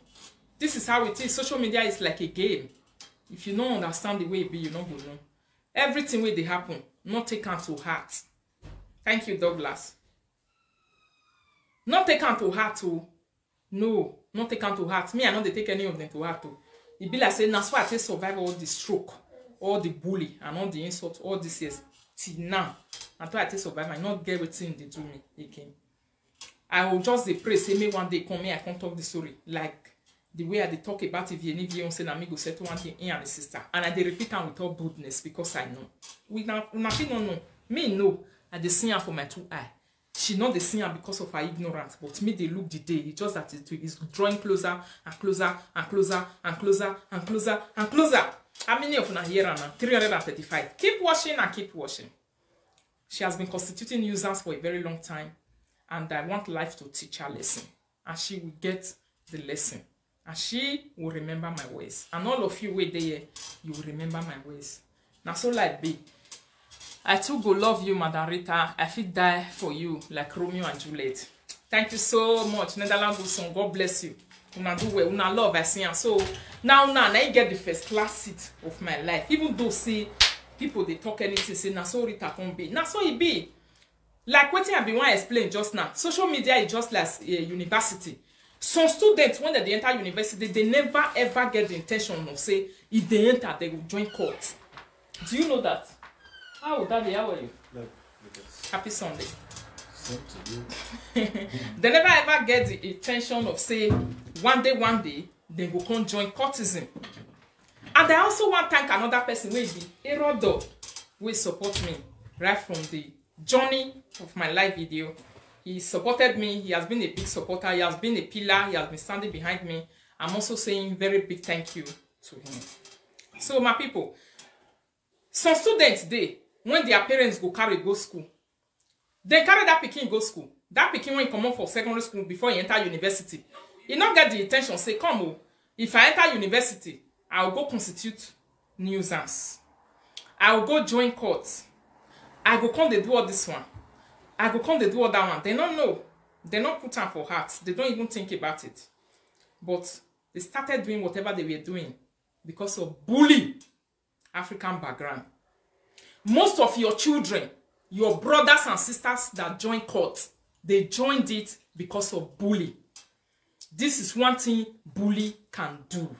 this is how it is. Social media is like a game. If you don't understand the way it be, you no go know. Everything wey dey happen, not take am to heart. Thank you, Douglas. Not take am to heart o. No, not take am to heart. Me, I no dey take any of them to heart o. E be like say na so I take survive all the stroke, all the bully, and all the insult, all these years till now. Na so I take survive. I no get wetin dey do me again. I will just dey pray say me one day come, me I come talk the story like the way I dey talk about Ivy and Ivy say na me go settle one thing, he and his sister. And I dey repeat am with all boldness because I know. We na una fit no know. Me know. I dey see am for my two eye. She no dey see am because of her ignorance, but me dey look the day. It's just that it is drawing closer and closer and closer and closer and closer and closer. How many of una hear am now? Three hundred and thirty-five. Keep watching and keep watching. She has been constituting nuisance for a very long time, and I want life to teach her lesson, and she will get the lesson, and she will remember my words. And all of you wey dey here, you will remember my words. Na so life be. I too go love you, Madam Rita. I fit die for you like Romeo and Juliet. Thank you so much, Netherlands Good Son. God bless you. Una do well. Una love, I see am. So now, now, now you get the first class seat of my life. Even though say people dey talk anything, say na so Rita come be. Na so e be. Like wetin I bin wan explain just now. Social media is just like a university. Some students, when they dey enter university, they never ever get the intention of say if they enter, they will join cult. Do you know that? How, Daddy, how are you? Look, look at Happy Sunday. Same to you. They never ever get the intention of say one day, one day, they go come join cultism. And I also want thank another person wey be Erodo, wey support me right from the journey of my live video. He supported me. He has been a big supporter. He has been a pillar. He has been standing behind me. I'm also saying very big thank you to him. So my people, some students dey, when their parents go carry go school, they carry that pikin go school. That pikin when he comot for secondary school before he enter university, he no get the intention say, come o, if I enter university, I will go constitute nuisance. I will go join court. I go come dey do all this one. I go come dey do all that one. They no know. They no put am for heart. They don't even think about it. But they started doing whatever they were doing because of bully African background. Most of your children, your brothers and sisters that join court, they joined it because of bully. This is one thing bully can do.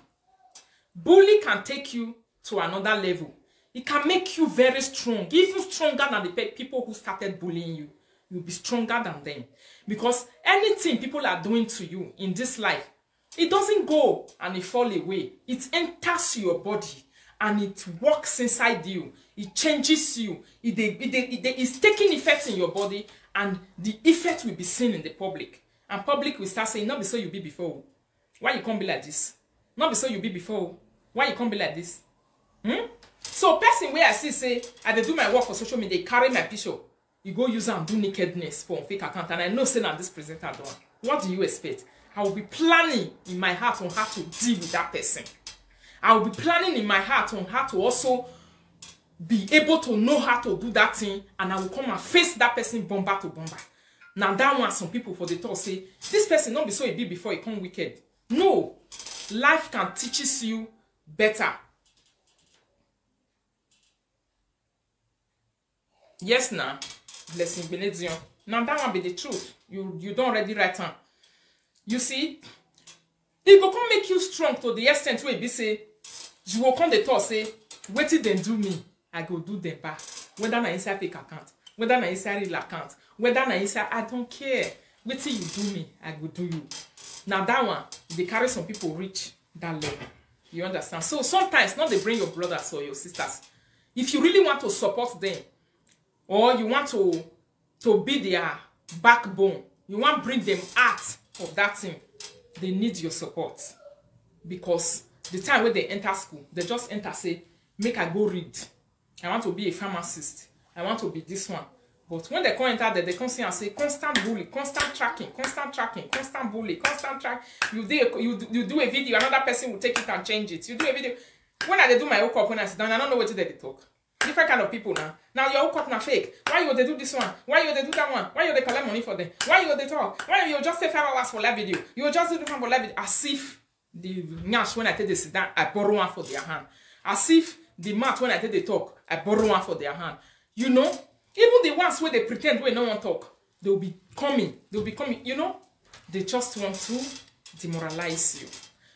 Bully can take you to another level. It can make you very strong, even stronger than the pe- people who started bullying you. You'll be stronger than them. Because anything people are doing to you in this life, it doesn't go and it fall away. It enters your body and it works inside you. It changes you. It, dey- it, dey- it, dey- it's taking effect in your body, and the effect will be seen in the public. And public will start saying, "Not be so you be before. Why you can't be like this? Not be so you be before. Why you can't be like this?" Hmm? So person where I see say, I dey do my work for social media, carry my picture, you go use and do nakedness for fake account, and I know say na this presenter do am. What do you expect? I will be planning in my heart on how to deal with that person. I will be planning in my heart on how to also be able to know how to do that thing, and I will come and face that person bomber to bomber. Now that one, some people for the talk say, "This person not be so it be before it come wicked." No, life can teaches you better. Yes, now, blessing Benediction. Now that one be the truth. You you don't already write am. You see, it go come make you strong to the extent where be say you will come the talk say, "Wetin dem do me, I go do them back." Whether na inside fake account, whether na inside real account, whether na inside, I don't care. Wetin you do me, I go do you. Now that one, they carry some people reach that level. You understand? So sometimes not they bring your brothers or your sisters. If you really want to support them, or you want to to be their backbone, you want bring them out of that thing, they need your support. Because the time when they enter school, they just enter say, "Make I go read. I want to be a pharmacist. I want to be this one." But when they come enter there, they come see and say, "Constant bully, constant tracking, constant tracking, constant bully, constant track." You do a, you, do- you do a video, another person will take it and change it. You do a video. When I dey do my hook up, when I sit down, I don't know what they talk. Different kind of people now. Now your hook up na fake. Why you go dey do this one? Why you go dey do that one? Why you go dey collect money for them? Why you go dey talk? Why you just stay five hours for live video? You go just do the one for live video as if the nyash when I take the sit down, I borrow one for their hand. As if the mat when I take the talk, I borrow one for their hand. You know, even the ones where they pretend we no one talk, they'll be coming. They'll be coming. You know, they just want to demoralize you.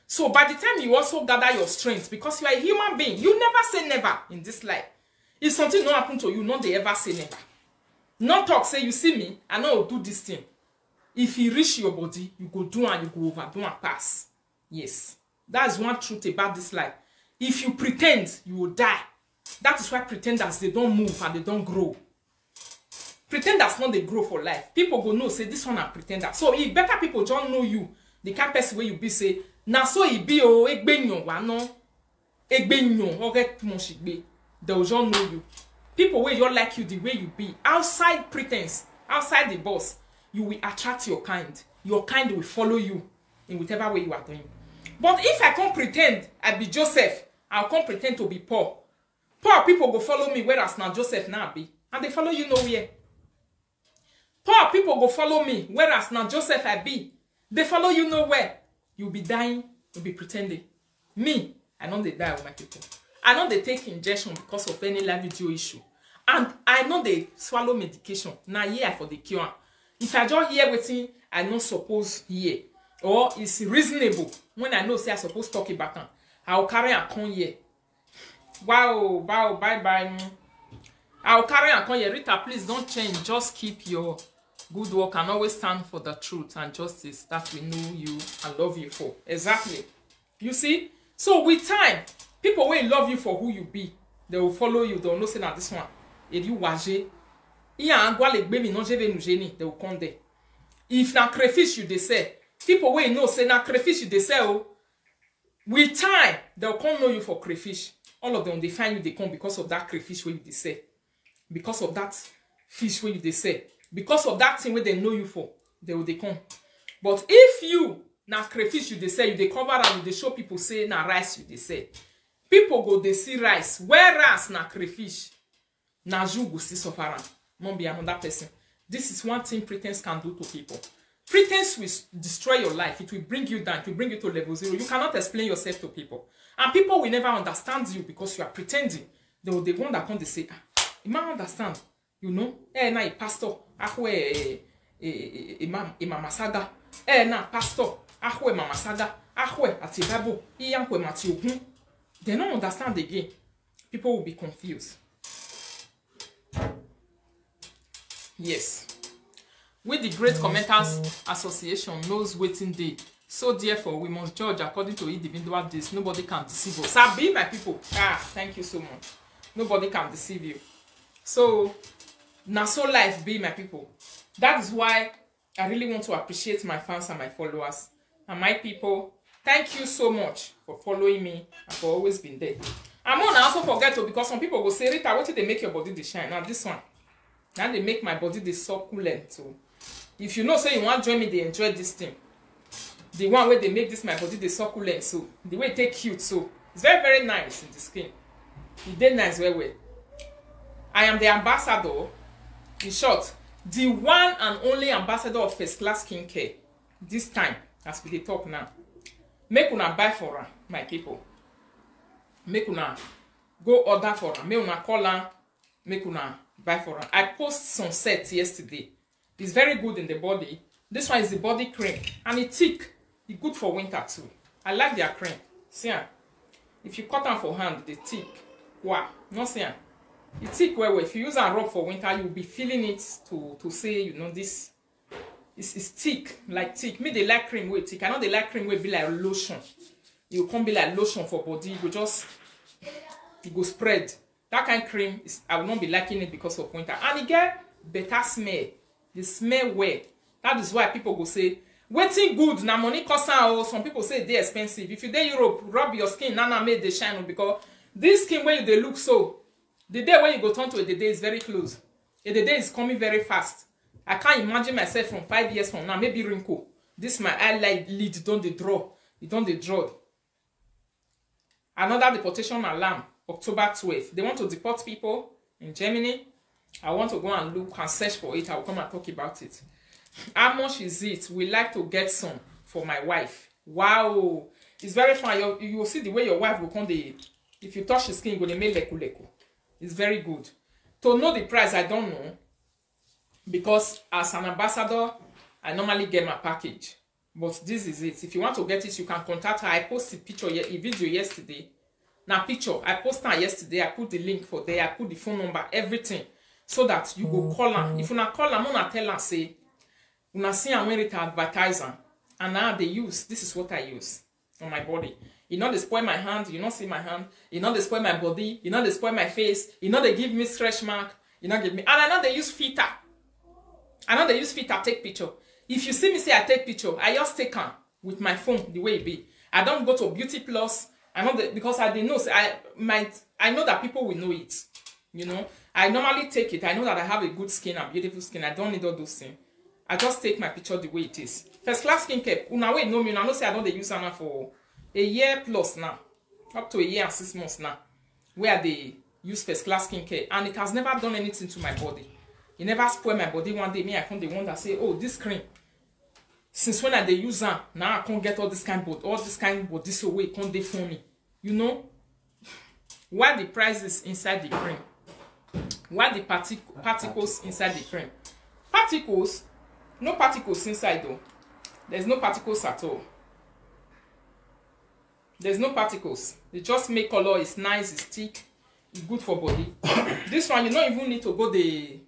So by the time you also gather your strength, because you are a human being, you never say never in this life. If something not happen to you, not they ever say never. Not talk say, "You see me, I no do this thing." If he reach your body, you go do and you go over, do and pass. Yes, that's one truth about this life. If you pretend, you will die. That is why pretenders, they don't move and they don't grow. Pretenders not they grow for life. People go know say this one a pretender. So if better people don't know you, the kind person where you be say, "Na so he be oh, egbe nyon wa no, egbe nyon oge mo shigbe." They will just know you. People where you like you the way you be outside pretense, outside the boss, you will attract your kind. Your kind will follow you in whatever way you are doing. But if I can't pretend I be Joseph, I'll come pretend to be poor. Poor people go follow me, whereas now Joseph now be, and they follow you nowhere. Poor people go follow me, whereas now Joseph I be, they follow you nowhere. You be dying, you be pretending. Me, I know they die with my people. I know they take injection because of any live video issue, and I know they swallow medication. Now here I for the cure. If I just hear wetin I no suppose hear, or it's reasonable when I know say I suppose talk about am, I'll carry am come here. Wow, wow, bye bye. Mm. I'll carry and come here. Rita, please don't change. Just keep your good work and always stand for the truth and justice, that we know you and love you for. Exactly. You see? So with time, people will love you for who you be. They will follow you. They'll know say na this one. If you waje, iya angwale baby no jeve nujeni, they will come there. If na crayfish you they sell, people will know say na crayfish you they sell. Oh. With time, they'll come know you for crayfish. All of them, they find you, they come because of that crayfish where you they sell. Because of that fish where you they sell. Because of that thing where they know you for, they will they come. But if you na crayfish you they sell, you they cover and you they show people say na rice you they sell. People go they see rice, whereas na crayfish, na you go see suffer am, not be another person. This is one thing pretense can do to people. Pretense will s- destroy your life. It will bring you down. It will bring you to level zero. You cannot explain yourself to people. And people will never understand you because you are pretending. They will they wonder, come they say, "Ah, you might understand. You know, eh, na a pastor. Ah, where, eh, eh, eh, imam, imam asaga. Eh, na pastor. Ahwe mama saga, ahwe ati babo, iyankwe mati ogun. They don't understand again. People will be confused. Yes. We the Great Commenters Association knows wetin dey. So therefore, we must judge according to individual days. Nobody can deceive us. Abi, my people. Ah, thank you so much. Nobody can deceive you. So, na so life be, my people. That is why I really want to appreciate my fans and my followers. And my people, thank you so much for following me and for always being there. And more na also forget to, because some people go say, "Rita, wetin dey make your body dey shine?" Now this one, now dey make my body dey succulent. So if you know say you wan join me, dey enjoy this thing. The one wey dey make this my body dey succulent, so the way e take cute, so it's very, very nice in the skin. E dey nice well well. I am the ambassador, in short, the one and only ambassador of First Class Skincare. This time, as we dey talk now, make una buy for am, my people. Make una go order for am. Make una call am. Make una buy for am. I post some set yesterday. It's very good in the body. This one is the body cream, and e thick. E good for winter too. I like their cream. See am. If you cut am for hand, e dey thick. Wow, no see am. E thick well well. If you use am rub for winter, you'll be feeling it to, to say, you know, this is, is thick, like thick. Me dey like cream wey thick. I no dey like cream wey be like lotion. E go come be like lotion for body. E go just, e go spread. That kind cream, is, I will not be liking it because of winter. And e get better smell. The smell well. That is why people go say, "Wetin good na money cause am o." Some people say e dey expensive. If you dey Europe, rub your skin, na na make e dey shine o, because this skin wey you dey look so, the day wey you go turn to Edede is very close. Edede is coming very fast. I can't imagine myself from five years from now, maybe wrinkle. This my eyelid don dey draw. E don dey draw. Another deportation alarm, October twelfth. They want to deport people in Germany. I want to go and look and search for it. I'll come and talk about it. How much is it? We like to get some for my wife. Wow. It's very fine. You, you will see the way your wife will come. Dey, if you touch the skin, e go dey make leku leku. It's very good. To know the price, I don't know. Because as an ambassador, I normally get my package. But this is it. If you want to get it, you can contact her. I posted picture, ye- a video yesterday. Now picture, I posted her yesterday. I put the link for there. I put the phone number, everything, so that you go call her. If you not call her, una tell her say, "Una see am when Rita advertise am, and now they use. This is what I use on my body. E no dey spoil my hand. You no see my hand. E no dey spoil my body. E no dey spoil my face. E no dey give me stretch mark. E no give me." And I no dey use filter. I no dey use filter take picture. If you see me say I take picture, I just take am with my phone the way e be. I don't go to Beauty Plus. I know that because I dey know say I might, I know that people will know it. You know, I normally take it. I know that I have a good skin and beautiful skin. I don't need all those things. I just take my picture the way it is. First Class Skincare, una wey know me, una know say I don dey use am now for a year plus now, up to a year and six months now, where I dey use First Class Skincare, and it has never done anything to my body. E never spoil my body. One day, me, I come dey wonder say, "Oh, this cream, since when I dey use am, now I come get all this kind body, all this kind body so wey e come dey for me." You know, why the prices inside the cream? Why the partic- particles inside the cream? Particles? No particles inside though. There's no particles at all. There's no particles. They just make color. It's nice. It's thick. It's good for body. This one, you don't even need to go the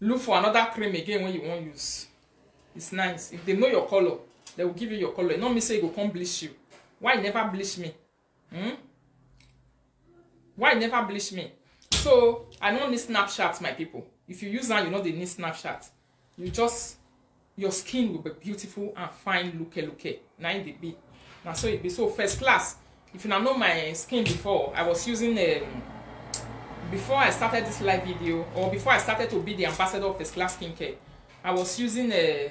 look for another cream again when you want use. It's nice. If they know your color, they will give you your color. No, me say e go come bleach you. Why e never bleach me? Hmm? Why e never bleach me? So I no need Snapchat, my people. If you use am, you no dey need Snapchat. You just, your skin will be beautiful and fine, luke luke. Na im dey be. Na so e be. So First Class, if you know my skin before, I was using, um, before I started this live video, or before I started to be the ambassador of First Class Skincare, I was using a,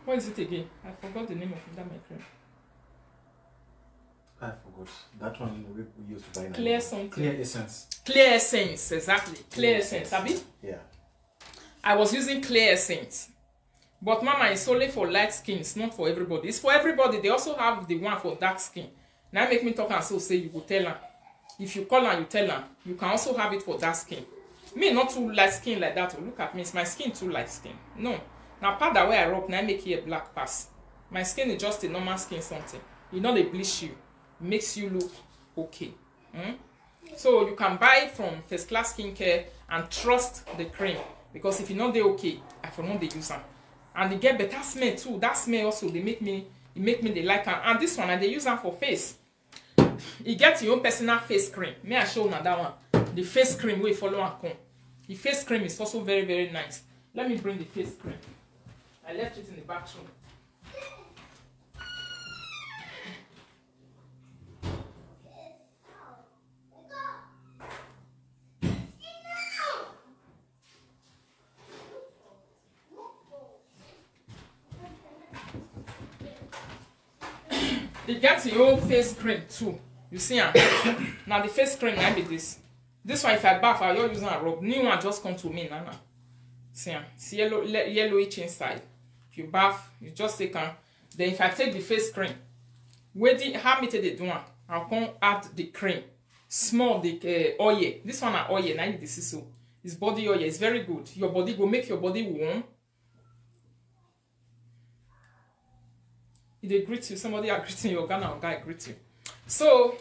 what is it again? I forgot the name of that my cream. I forgot. That one we, we used to buy in Clear Alibaba. something. Clear Essence. Clear Essence, exactly. Clear Essence, abi? Yeah. I was using Clear Essence. But mama, it's only for light skin. It's not for everybody. It's for everybody. They also have the one for dark skin. Now make me talk and so say you go tell her. If you call and you tell her, you can also have it for dark skin. Me not too light skin like that. Oh, look at me. It's my skin too light skin. No. Na powder wey I rub na make here black pass. My skin is just a normal skin something. E no dey bleach you, makes you look okay. Hmm? So you can buy from First Class Skincare and trust the cream, because if you no dey okay, I for no dey use am. And e get better smell too. That smell also dey make me, e make me dey like am. And this one, I dey use am for face. E get your own personal face cream. May I show una that one? The face cream wey follow am come. The face cream is also very, very nice. Let me bring the face cream. I left it in the bathroom. E get your own face cream too. You see am? Now the face cream na be this. This one, if I bath, I just use and rub. New one just come to me now. Now, see am? It's yellow, le- yellowish inside. If you bath, you just take am. Then if I take the face cream, where the how me take dey do am? I come add the cream, small the uh, oil. This one na oil. Now you dey see so. It's body oil. It's very good. Your body go make your body warm. E dey greet you. Somebody are greeting you. Oga na oga, I greet you. So,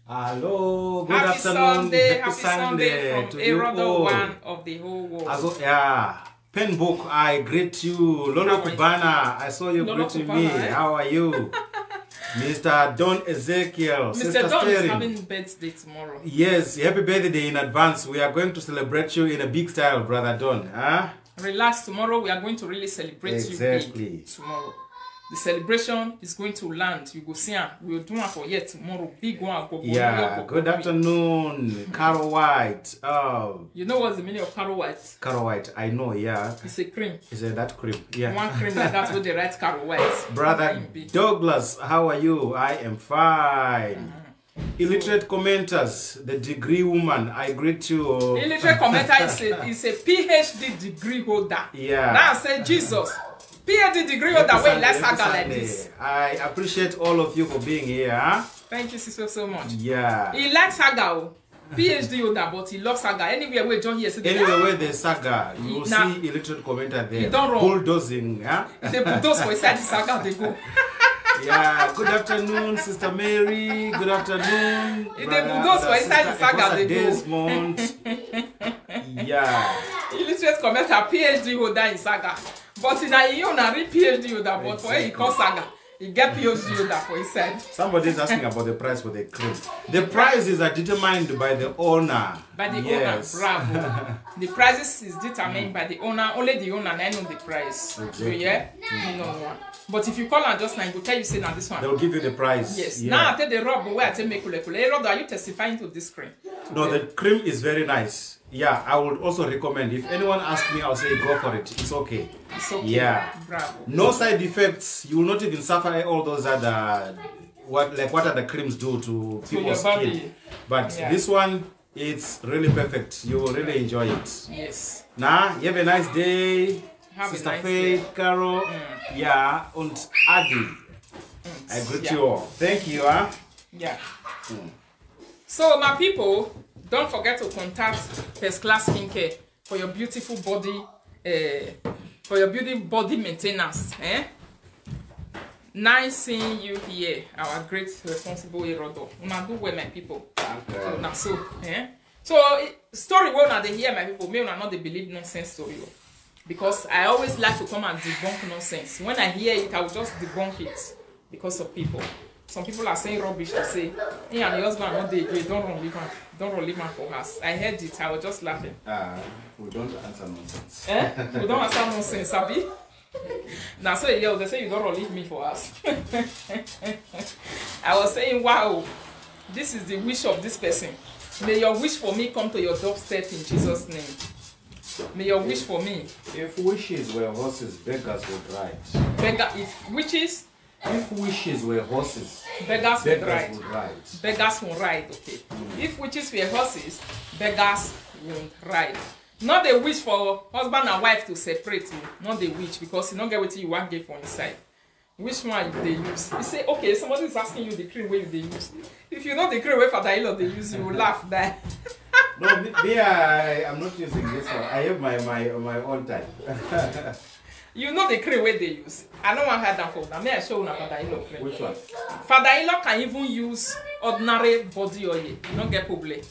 Hello, good happy afternoon. Sunday, Happy happy Sunday from to you Erodo all. One of the whole world. Also, yeah. Penbook, I greet you. Lolo How are you? Kubana, I saw you Lolo greeting Kubana, me. eh? How are you? Mister Don Ezekiel, Mister Sister Don is Sterling. Having birthday tomorrow. Yes, happy birthday in advance. We are going to celebrate you in a big style, Brother Don. Huh? Relax, tomorrow we are going to really celebrate Exactly. you big tomorrow. The celebration is going to land. You go see am. We will do am for here tomorrow. Big one. Go, go, Yeah, go, good go, afternoon, Carol White. Oh, You know what's the meaning of Carol White? Carol White, I know, yeah. It's a cream. Is it that cream? Yeah. One cream like that with the right Carol White. Brother Cream big. Douglas, how are you? I am fine. Illiterate commenters, the degree woman, I greet you. Illiterate commenter is a, is a P H D degree holder. Yeah. Now I say Jesus. P H D degree holder wey like saga like Sunday. This. I appreciate all of you for being here. Huh? Thank you so, so much. Yeah. He likes saga o. P H D holder, but he loves saga. Anywhere we join here, say, Anyway, "Ah, where the saga, you will Nah. see illiterate commenter there. You don't wrong. Bulldozing, huh? They bulldoze for inside the saga, they go. Yeah, good afternoon, Sister Mary. Good afternoon. If they brother, bulldoze for uh, inside the Sister saga, Efosa they go. Desmond. Yeah. Illiterate commenter, P H D holder in saga. But in a you na real P H D holder, but for him, he call saga. He get P H D holder for inside. Somebody is asking about the price for the cream. The price is uh, determined by the owner. By the Yes. owner, bravo. The prices is determined by the owner. Only the owner na know the price. Exactly. You hear? No one. But if you call am just now, he go tell you say na this one. They'll give you the price. Yes. Yeah. Now I take the rub, but where I take make kule kule. Hey, Rod, are you testifying to this cream? No, the cream is very nice. Yeah, I would also recommend. If anyone asks me, I'll say go for it. It's okay. It's okay. Yeah. Bravo. No side effects. You will not even suffer all those other what like what other creams do to To people's your skin. body. But Yeah. This one, it's really perfect. You will really enjoy it. Yes. Nah, you have a nice day. Have a Sister nice Faith, day. Carol, yeah, and Adi. I greet Yeah. you all. Thank you, huh? Yeah. So my people, don't forget to contact First Class Skincare for your beautiful body, uh, for your beauty body maintenance. Eh? Nice seeing you here, our great responsible Erodo. Una do well, my people. So na so, eh? So eh, story wey una dey hear, my people, make una not dey believe nonsense story o. Because I always like to come and debunk nonsense. When I hear it, I will just debunk it because of people. Some people are saying rubbish to say, he and your husband not dey again, don't run leave am, don't run leave am for house. I heard it, I was just laughing. Uh, we don't answer nonsense. Eh? You don't answer nonsense, abi? Now so yeah, they say you don't run leave me for house. I was saying, wow, this is the wish of this person. May your wish for me come to your doorstep in Jesus' name. May your wish for me. If wishes were horses, beggars would ride. Beggar, if witches, If wishes were horses, beggars will beggars ride. Would ride. Beggars will ride, okay. If witches were horses, beggars won't ride. Not the wish for husband and wife to separate, oh. Not the wish because you don't get what you want get for inside. Which one they use? You say, okay, somebody is asking you the cream where they use. If you know the cream where Father Elo they use, you will laugh there. No, me, me, I am not using this one. I have my my my own type. You know the cream wey dey use. I no wan hide am for una. May I show una father-in-law cream? Which one? Father-in-law can even use ordinary body oil. You no get problem.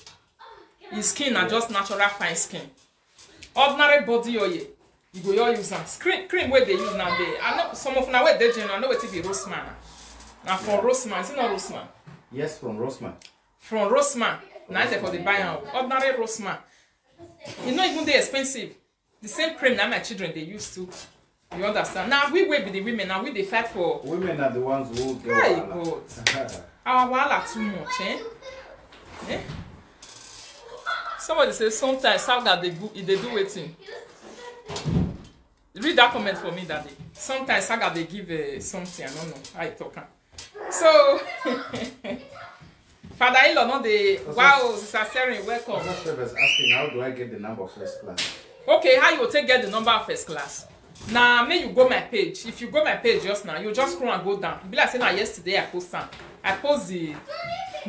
His skin na just natural fine skin. Ordinary body oil. You go your use am. Cream, cream wey dey use now dey. I know some of una wey dey general. I know wetin be Roseman. Na from Roseman. Is it not Roseman? Yes, from Roseman. From Roseman. Na there for the buy am. Ordinary Roseman. E no even dey expensive. The same cream na my children dey use too. You understand? Now we wey be the women, now we dey fight for. Women are the ones who get Hey, wahala. God. Our wahala too much, eh? Eh? Somebody say sometimes saga dey go, e dey do wetin? Read that comment for me that day. Sometimes saga dey give uh, something, I don't know how you talk am. So, father-in-law no dey. Wow, sister Seren, welcome. Pastor Steph is asking, how do I get the number of first class? Okay, how you take get the number of first class? Na me you go my page. If you go my page just now, you just scroll and go down. E be like say na yesterday I post am. I post the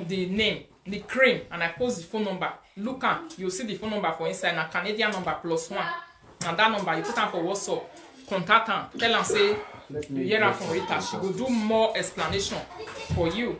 the name, the cream, and I post the phone number. Look am, you see the phone number for inside. Na Canadian number plus one. Na that number you put am for WhatsApp. Contact am. Tell am say Let you me hear am get from some Rita. She go do justice. More explanation for you.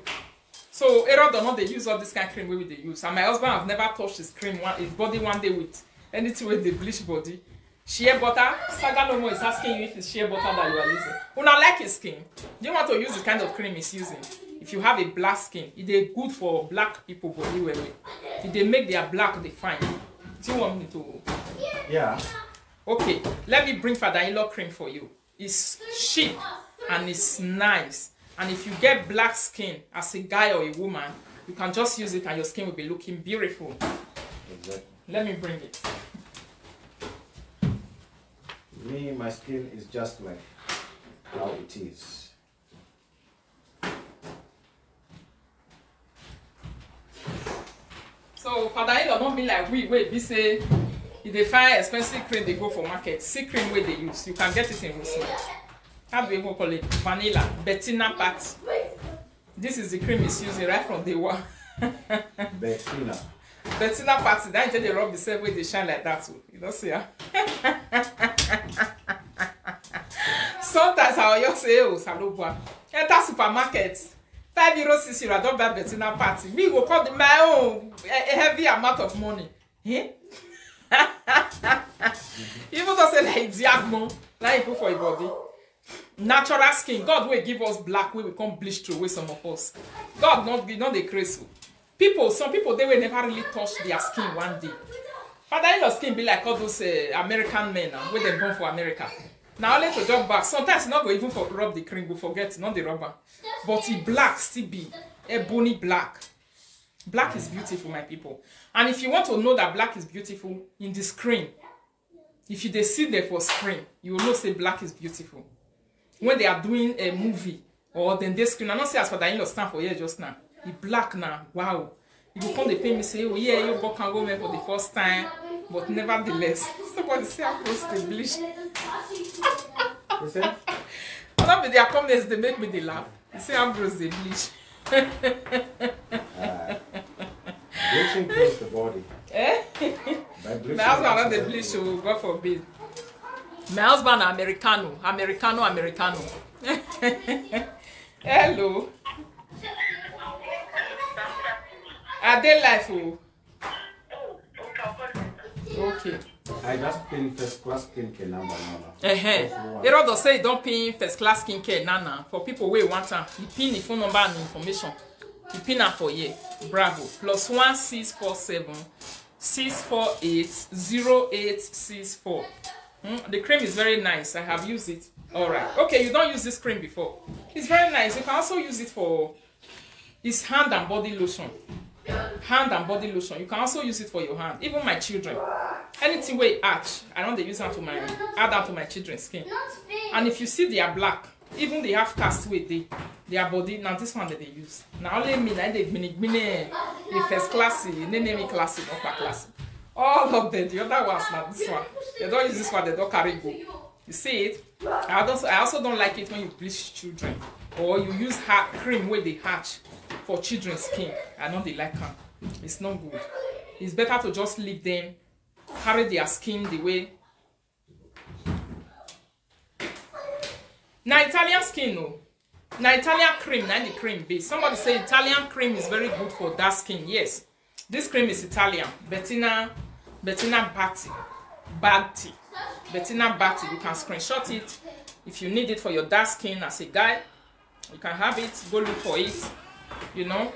So Erod no dey use all this kind of cream wey we dey use. And my husband have never touched his cream one, his body one day with anything wey dey bleach body. Shea butter, Saga no more is asking you if it's shea butter that you are using. Una like his skin? Do you want to use the kind of cream he's using? If you have a black skin, e dey good for black people body well well. E dey make their black dey fine. Do you want me to? Yeah. Okay, let me bring father-in-law cream for you. It's cheap and it's nice. And if you get black skin as a guy or a woman, you can just use it and your skin will be looking beautiful. Exactly. Let me bring it. Me, my skin is just like how it is. So father-in-law no be like we wey be say e dey find expensive cream dey go for market. See cream wey dey use. You can get it in Roseman. How do we even call it? Vanilla, Bettina Pat. This is the cream he's using right from day one. Bettina. Bettina Pat, that is dey rub the self wey dey shine like that. Oh. You don't see her. Sometimes I will just say, oh, Salobua. Enter supermarket. Five euro, six euro, I don't buy Bettina Pat. Me go call the, my own a, a heavy amount of money. Eh? Even though say like Diagmo, like you put for your body. Natural skin. God will give us black, we will come bleach through with some of us. God not be not the crazy. People, some people they will never really touch their skin one day. Father, your skin be like all those uh, American men now, where they born for America. Now only to jump back. Sometimes you not go even for rub the cream, go forget, not the rubber. But he black still be ebony black. Black is beautiful, my people. And if you want to know that black is beautiful, in the screen, if you dey see there for screen, you will know say black is beautiful. When they are doing a movie or then they screen, I don't say as father in-law stand for here just now. He black now, wow. You go come dey pay me say, oh yeah, you go can go for the first time, but nevertheless, somebody say I'm supposed to bleach. You see? Not be their comments they make me dey laugh. You say Ambrose dey bleach. Uh, bleaching cleans the body. Eh? By bleaching, My husband not that's dey bleach, so God forbid. My husband na Americano, Americano, Americano. Hello. I dey life o. Okay. I just pin first class skincare number now. Uh-huh. Erodo say you don pin first class skincare now now for people wey want am. You pin the phone number and information. You pin am for here. Bravo. Plus one six four seven six four eight zero eight six four. Hmm, the cream is very nice. I have used it. All right. Okay, you don't use this cream before. It's very nice. You can also use it for it's hand and body lotion. Hand and body lotion. You can also use it for your hand. Even my children. Anything wey arch, I don't dey use am to my add am to my children's skin. And if you see they are black, even they have cast wey dey their body. Now this one that they use. Now only me, now they gbini gbini, eh, the first class, eh, they name me classy, not per class. All of them, the other ones, now this one. They don't use this one, they don't carry go. You see it? I also, I also don't like it when you bleach children or you use hard cream where they hatch for children's skin. I know they like them. It's not good. It's better to just leave them carry their skin the way Na Italian skin o. Na Italian cream, na the cream be. Somebody say Italian cream is very good for dark skin. Yes, this cream is Italian. Bettina, Bettina Batti, Batti, Bettina Batti. You can screenshot it if you need it for your dark skin as a guy. You can have it. Go look for it. You know,